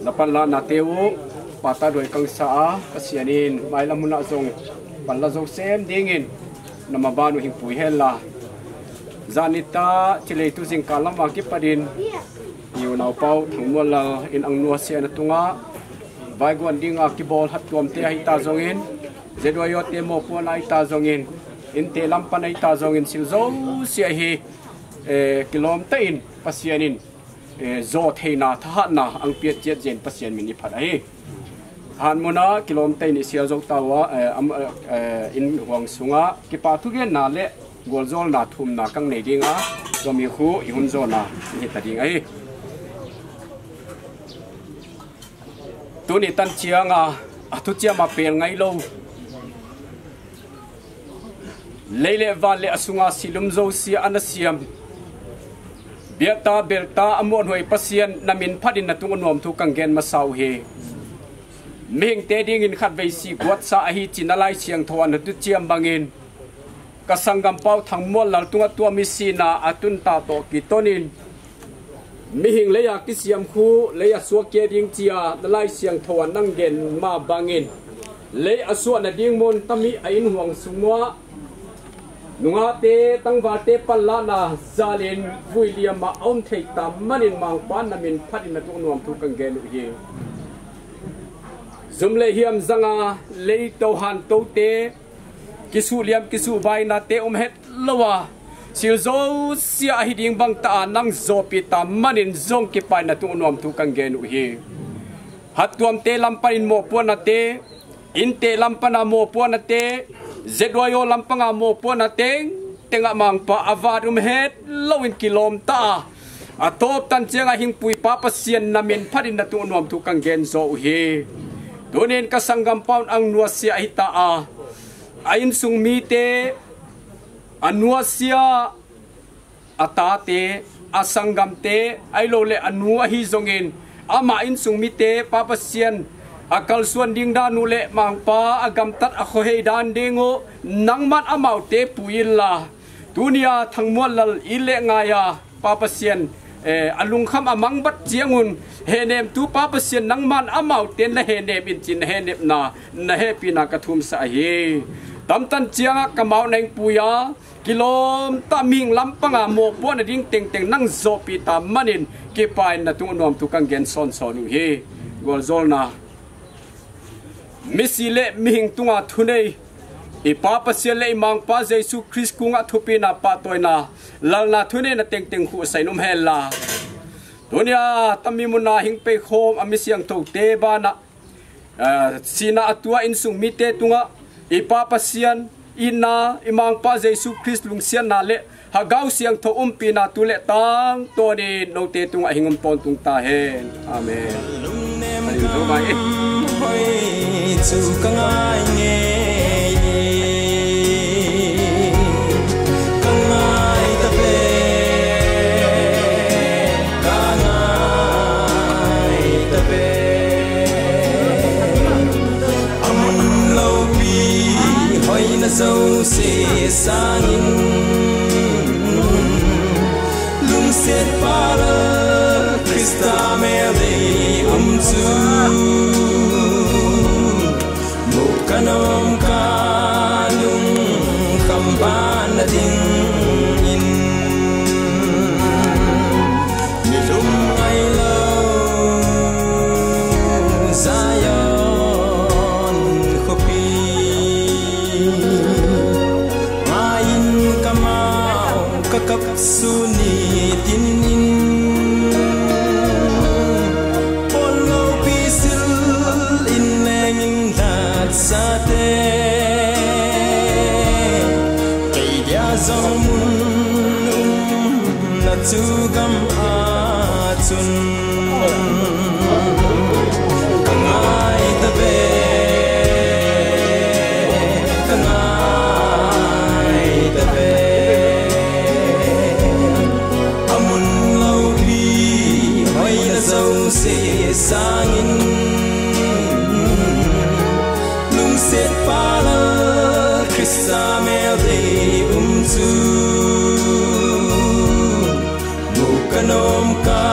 Na panla na te u, pa ta doi kang sa a, Pasian in, mai lam mun a jong, panla jong sem dingin, na ma ban u hing pui hen la. Zan ni ta, chilei tu jing ka lam a kipat in, i u nau pau, Thangmuallal in ang nua sia na tunga, vai guan ding a kibol hat tuam te ahi ta jong in, Z Y O te mopohna ahi ta jong in, in te lam pan ahi ta jong in, sil jo sia hi, eh, kilom ta in, Pasian in, eh, jo theina, thahatna, ang piat chiat jen Pasian min i phat ahi. Thahat mun a kilom ta in i sial jo ta ua, eh, am, eh, eh, in huang sunga, kipa thu genna le gualjolna thumna kang nei dinga, Zomi khu i hun jona, i hi ta ding ahi. Tuni tan chiang a, a thuchiam a pel ngai lou, lei le van le a sunga silum jouse ana siam, biata belta a muanhuai Pathian na min phat in na tung a nuam thu kan gen masa u hi. Mihing te dingin khatvei si guatsa ahi china Lai Siangthou a na thuchiam bangin, ka sanggam pau Thangmuallal tunga tua mi sina a tun ta toh kitonin, mihing lei a kisiam khu lei a suak kei ding chia na Lai Siangthou a nang gen ma bangin, lei a suahna ding mun tami a inhuang sung ua nungate tangvalte panlahna jalin vuiliam a um thei ta manin Mangpa na min phat in na tung nuam thu kan gen u hi. Zum le hiam zanga lei to han to te, kisuh liam kisuh vaina te um het lou a, sil jouse a hi ding bang ta a nang jopi ta manin jong kipaina tung nuam thu kan gen u hi. Hattuam te lam pan in mopuana te, Inte lam pan a mopuana te, Z Y O lam panga mopuana teng teng a Mangpa a vat um het lou in kilom ta a, a top tan chiang a hingpui Pa Pathian na min phat in na tung nuam thu kan gen jo u hi. Tunin ka sanggam pau Angnuasia ahi ta a, a insung mite, a nuasia, a tate, a sanggam te, ahilou le a nu ahi jongin, ama insung mite, Pa Pathian a kalsuan ding dan u le Mangpa a gamtat a khohei dan ding u, nangman amau te pui inla, tunia Thangmuallal i le ngai a, Pa Pathian, eh, a lungkham a mangbat chiang un, henem tu Pa Pathian nangman amau te na henem in chin na henepna, na hepina ka thumsa ahi. Tamtan chiang a ka mau neng pui a, kilom ta mihing lam panga mopuana ding teng teng nang jopi ta manin kipaina tung nuam thu kan gen son son u hi. Gualjolna. Misi le mihing tunga thunei, i Pa Pathian le i Mangpa Jesu Christ kunga thupina pahtawi na, lalna thunei na teng teng khu sai num hen la. Tunia tami muna hing pei khom a mi siangthou te bana, ah, sina a tua insung mite tunga, i Pa Pathian, i na, i Mangpa Jesu Christ lungsiatna le Hagau Siangthou umpina tu le tang toni note tunga hing um pon tung ta hen. Amen. Lungnem kam hoi chu ka ngai nge. Ka ngai ta ve, ka ngai ta ve. Amun loupi hoina jouse sangin, lungset pala Christa mel dei um chu. Mu ka nom ka lungkham ban na dingin, mi lum ngai lou Zion khopi. Ngai in ka mau ka kap su ni tin in, pon loupi sil in leng in lat sa te, kei dia jong mun um na chu gam a chun. Ka ngai ta ve, ka ngai ta ve. Amun loupi hoina jouse sangin, lungset pala Christa mel dei um chu. Mu ka nom ka